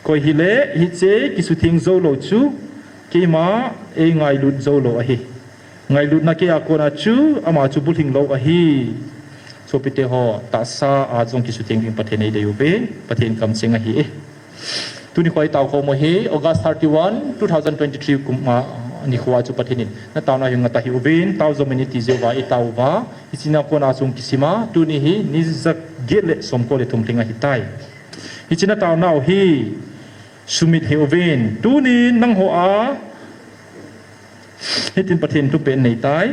Koi hile hiche kisutheng jou lou chu keima ei ngailut jou lou ahi. Ngailutna kei a kona chu ama chu bulhing lou ahi. Sopite ho, tahsa a jong kisutheng ding Pathen eidei uve, Pathen kamcheng ahi e. Tuni kho i tao khom u hi August thirty-one, two thousand twenty-three kum a nikho a chu Pathen in na taona hi ngat ahi uvin, tao jong in iti jeh uva i tao uva, hiche na kona jong kisima, tuni hi ni jaget le somko le thum lhing ahitai. Hiche na taonau hi sumit hih uvin, tunin nangho a hitin Pathen thupeh nei tai.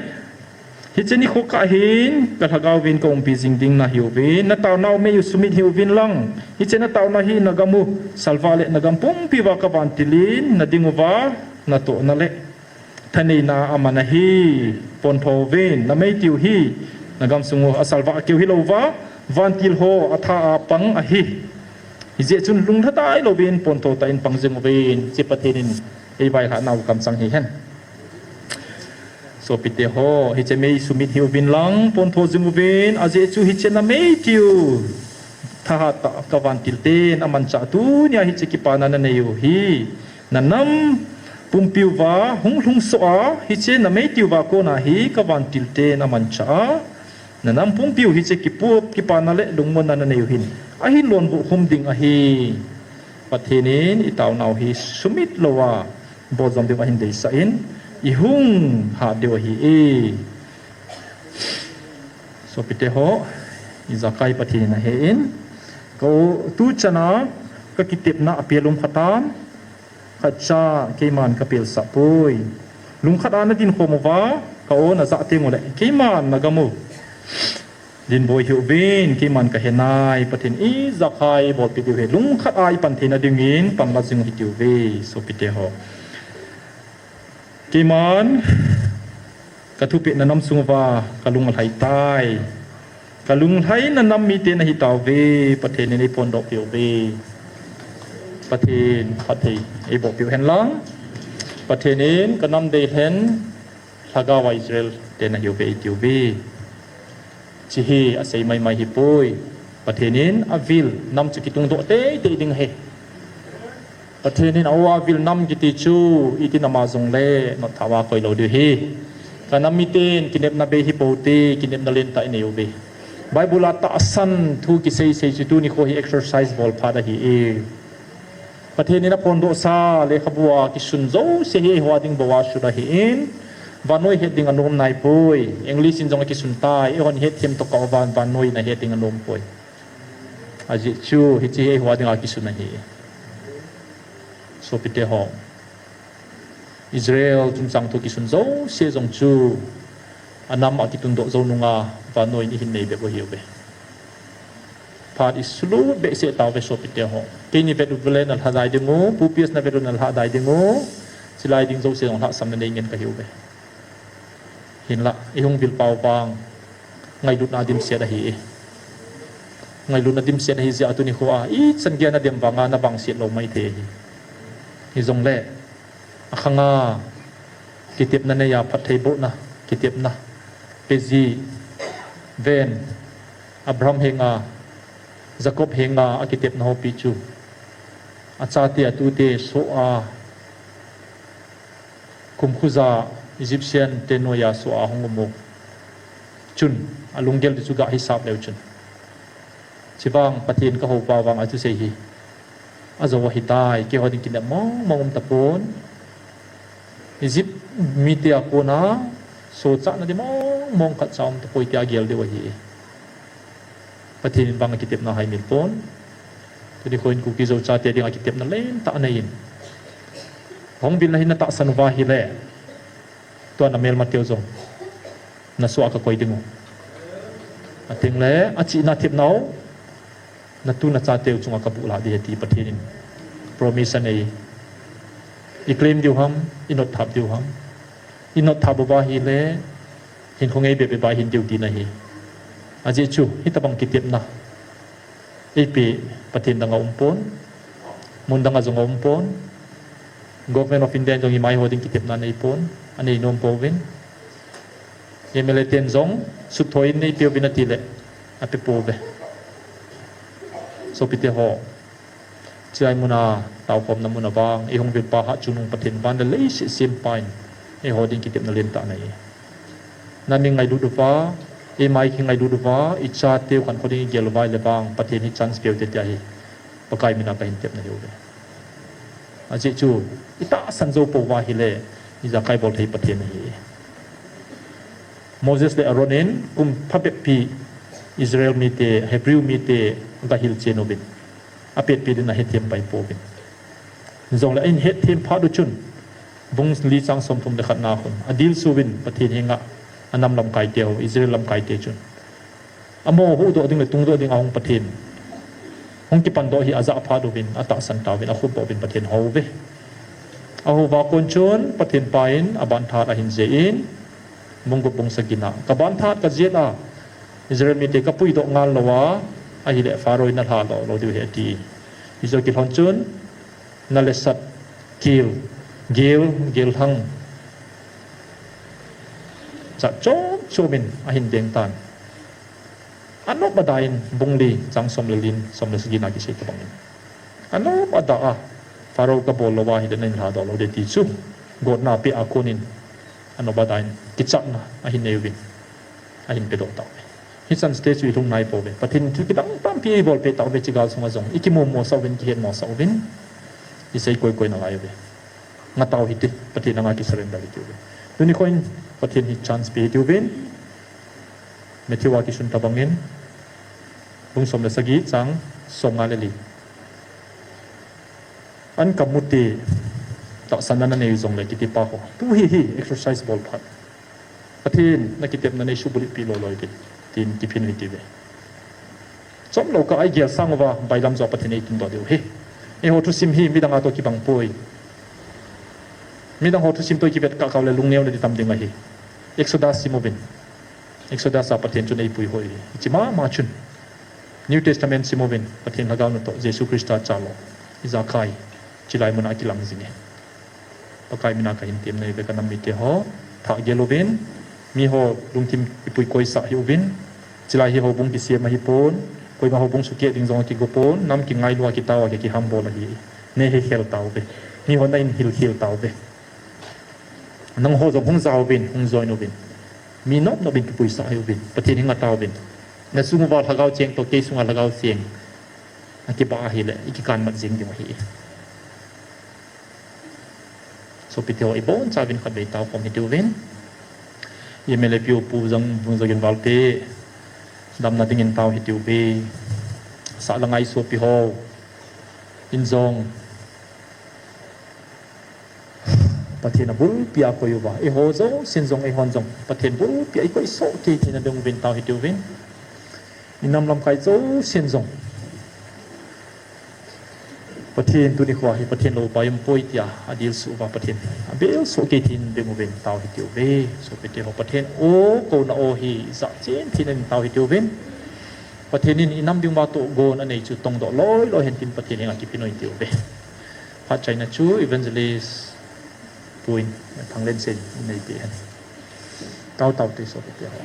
Hiche nikho kah hin ka lhagao vin ka umpi jing ding nahi uvin, na taonau mei u sumit hih uvin lang, hiche na taona hi na gam u salvah le na gam pumpi uva ka vantil in na ding uva natohna le thaneina aman ahi. Pontho uvin, na mei tiu hi na gamsung u asalvah keu hilou uva, vantil ho atha a pang ahi. Hijeh chun lunglhatai louvin pontho tah in pang jing uvin, hiche Pathen in ei vailhah nau kamchang hihen. Sopite ho, hiche mei sumit hih uvin lang pontho jing uvin, ajeh chu hiche na mei tiu thahat tah ka vantil ten amanchah tunia hiche kipana na nei u hi na nam pumpi uva hung lhung soh a, hiche na mei tiu va kona hi ka vantil ten amanchah a, na nam pumpi u hiche kipup kipana le lungmonna na nei u hin ahin lonvuh khum ding ahi. Pathen in i taonau hi sumit louva bol jom diu ahin deisah in i hung hat diu ahi e. Sopite ho, i jakai Pathen in ahe in, ka u tu chana ka kitepna apel um khat am, khatcha keiman ka pelsah poi. Lungkhat a na dinkhom uva, ka u na jah teng ule, keiman na gam u dinboi hih uvin, keiman ka he nai, Pathen i jakai bolpeh diu ahi, lungkhat a i pan theina dingin panla jing u hitiuve, sopite ho. Keiman ka thupeh na nam sung uva ka lung alhai tai. Ka lunglhaina nam mite na hi tauve, Pathen in ei phondoh peh uve. Pathen phatthei ei boh peh u hen lang. Pathen in ka nam deilhen lhagao a Israel te na hi uve ei ti uve. Hiche hi asei maimai hi poi. Pathen in avil nam chu kitungdoh teitei ding ahi. Pathen in a-o a vil nam kiti chu, iti nam a jong le, notthah a koi lou diu ahi. Ka nam miten, kinepna bei hi pou te, kinepna lentah i nei uve. Bible a tahsan thu kisei sei chu tuni kho hi exercise bol phat ahi e. Pathen in aphondoh sa, lekhabu a kisun jouse hi eiho a ding bou a sun ahi in, vannoi het ding anom nai poi, English in jong akisun tai, eihon het them tokah uva, vannoi in ahet ding anom poi. Ajeh chu, hiche hi eiho a ding a kisun ahi. Sopite ho. Israel chungchang thu kisun jouse jong chu, anam a kitundoh jou nunga, vannoi in ihin nei bep u ahi uve. Phat i sulu behseh tauve sopite ho. Keini vet u le na lhadai ding u, Pu P S na vet u na lhadai ding u, chilai ding jouse jong lhahsamna nei ngen ka hi uve. Hinlah, i hung vil pau vang, ngailutna dimset ahi e. Ngailutna dimset ahi jeh a tuni kho a, ichan geiya na dem vanga na vangset lou mai thei ahi. Hijongle, akhanga, kitepna neiya phattheibohna, kitepna, peji, ven, Abraham henga, Jacob henga, akitepna hopi chu. Achate, atute, soh a, kumkhuja, Egyptian te noiya soh a hung um u. Chun, alunggel di chu gah hisap leu chun. Chuvang Pathen kahou pa vang athusei hi ajou ahitai, keiho ding kinep mong mong um tapon. Egypt mite a kona sohchatna di mong mong khatcha um tapoi tia gel diu ahi. Pathen in vang akitepna haimil pon. Tuni kho in Kuki Zo chate dinga kitepna lentah anei in. Hung vilna hi na tahsan uva ahile, tua na melma teu jong na soh a kakoi ding u. Atengle, achihna thepnau, natu nachateu chunga kabuh lah ding ahi ti Pathen in promise anei. I claim diu ham, i notthap diu ham. I notthap uva ahile, hinkho ngei bebe ba hin diu tina ahi. Ajeh chu, hitobang kitepna eipeh Pathen dang aumpon, mun dang a jong aumpon, Government of India in jong ima eiho ding kitepna aneipon, anei nom pouvin. M L A ten jong sutthoi in neipeuvin atile, apepouve. Sopite ho, chulai muna taokhomna muna vang, eihung vilpa hatchungnung Pathen van le leiset sempa in eiho ding kitepna lentah anei. Nam ingailut uva, eima ikingailut uva, ichateu khankho ding igel uva ahile vang, Pathen hi chance peute tia hi Pakai mina kahin tepna ahiuve. Ajeh chu, itahsan jou pouva ahile, ijakai bol thei Pathen ahi. Moses le Aaron in kum phabeppi Israel mite, Hebrew mite aga hilchen uvin, apetpet in ahethem pai pouvin. Jongle ahin hetthem phat u chun, bung li chang somthum le khatna khun adilsu uvin Pathen henga, anam lamkaite ho, Israel lamkaite chun, amaho huhdoh ding le tungdoh ding a hung Pathen hung kipandoh hi ajah phat uvin, atahsan tauvin, akhupdoh uvin Pathen ahouve. Ahouva kon chun Pathen pa in abanthah ahin jeh in, bung gup bung sagi na, kabanthat kajet a, Israel mite kapuidoh ngal louva ahile Pharaoh in nalhadoh lou diu ahi ati. Hichu kilhon chun, nalesat gel, gel, gelthang jat chom chom in ahin deng tan. Anop ada in bung li chang som le li, som le sagi na kisei tobang in, anop ada a, Pharaoh kabol louva ahile neinlhadoh lou ding ti chu, gotna apeh a kon in, anop ada in kichatna ahin nei uvin, ahin pedoh tauve. Hichan stage chu ilhung naipouve. Pathen in thil kidang tampi eibolpeh tauve, hiche gal sunga jong. Ikimomosah uvin, kihetmosah uvin, isei koikoi nalai uve. Ngatau hite, Pathen anga kisurrender hite uve. Tuni nikho in Pathen hi chance pe hite uvin, Matthew a kisun tobang in, bung som le sagi chang somnga le li. An kamute, tahsanna nanei jongle kitipa ho, tu hi hi exercise bol phat. Pathen, nakitepna neisubulhitpi loi loi uvin, tin kiphin u hite uve. Chomlou kah a igel sang uva, bailam joh a Pathen eitundoh diu ahi. Eiho thusim hi midang a toh kibang poi. Midang ho thusim toh ikivet kah kah ule lungneona ding tam ding ahi. Exodus sim uvin, Exodus a Pathen chun eipui hoi ahi. Hiche mama chun New Testament sim uvin, Pathen lhagao natoh Jesu Christa chalou, ijakai chulai muna akilang jinge. Pakai mina kahin temna ahiuve, kanam mite ho, thah gel uvin, miho lungthim ipui koisah hih uvin. Chulai hi houbung kisem ahipon, koima houbung sukeh ding jong akigo pon, nam kingailua kitao a kihambol ahi. Nei hekhel tauve. Miho nahin hilkhel tauve. Nangho jong hung jauvin, hung join uvin, mi nop nop in kipuisah hih uvin, Pathen hi ngah tauvin. Nasung uva lhagao cheng toh kei sunga lhagao cheng akibah ahile, ikikan mat jeng ding ahi. Sopite ho, ibonchauvin khatvei taokhom hitiuvin. I M L A P u Pu Jang, Pu Jangin Valpi, damna dingin tao hitiuve. Sahlang a isopi ho in jong Pathen abulpi a koi uva, eiho jousen jong, eihon jong Pathen bulpi a ikoi soh kei theina ding uvin tao hitiuvin. Inam lamkai jousen jong Pathen tuni khoa hi Pathen loupa aumpoi tia adilsuh uva Pathen abelsoh kei theina ding uvin tao hitiuve. Sopite ho, Pathen o, kouna o hi jahchen theina ding tao hitiuvin. Pathen in inam dinguva tohgon anei chu tongdoh loi loi hen tin Pathen henga kiphin u hitiuve. Phat chaina chu Evangelist Pu in, Thanglensen in neipeh hen. Tao tao te sopite ho.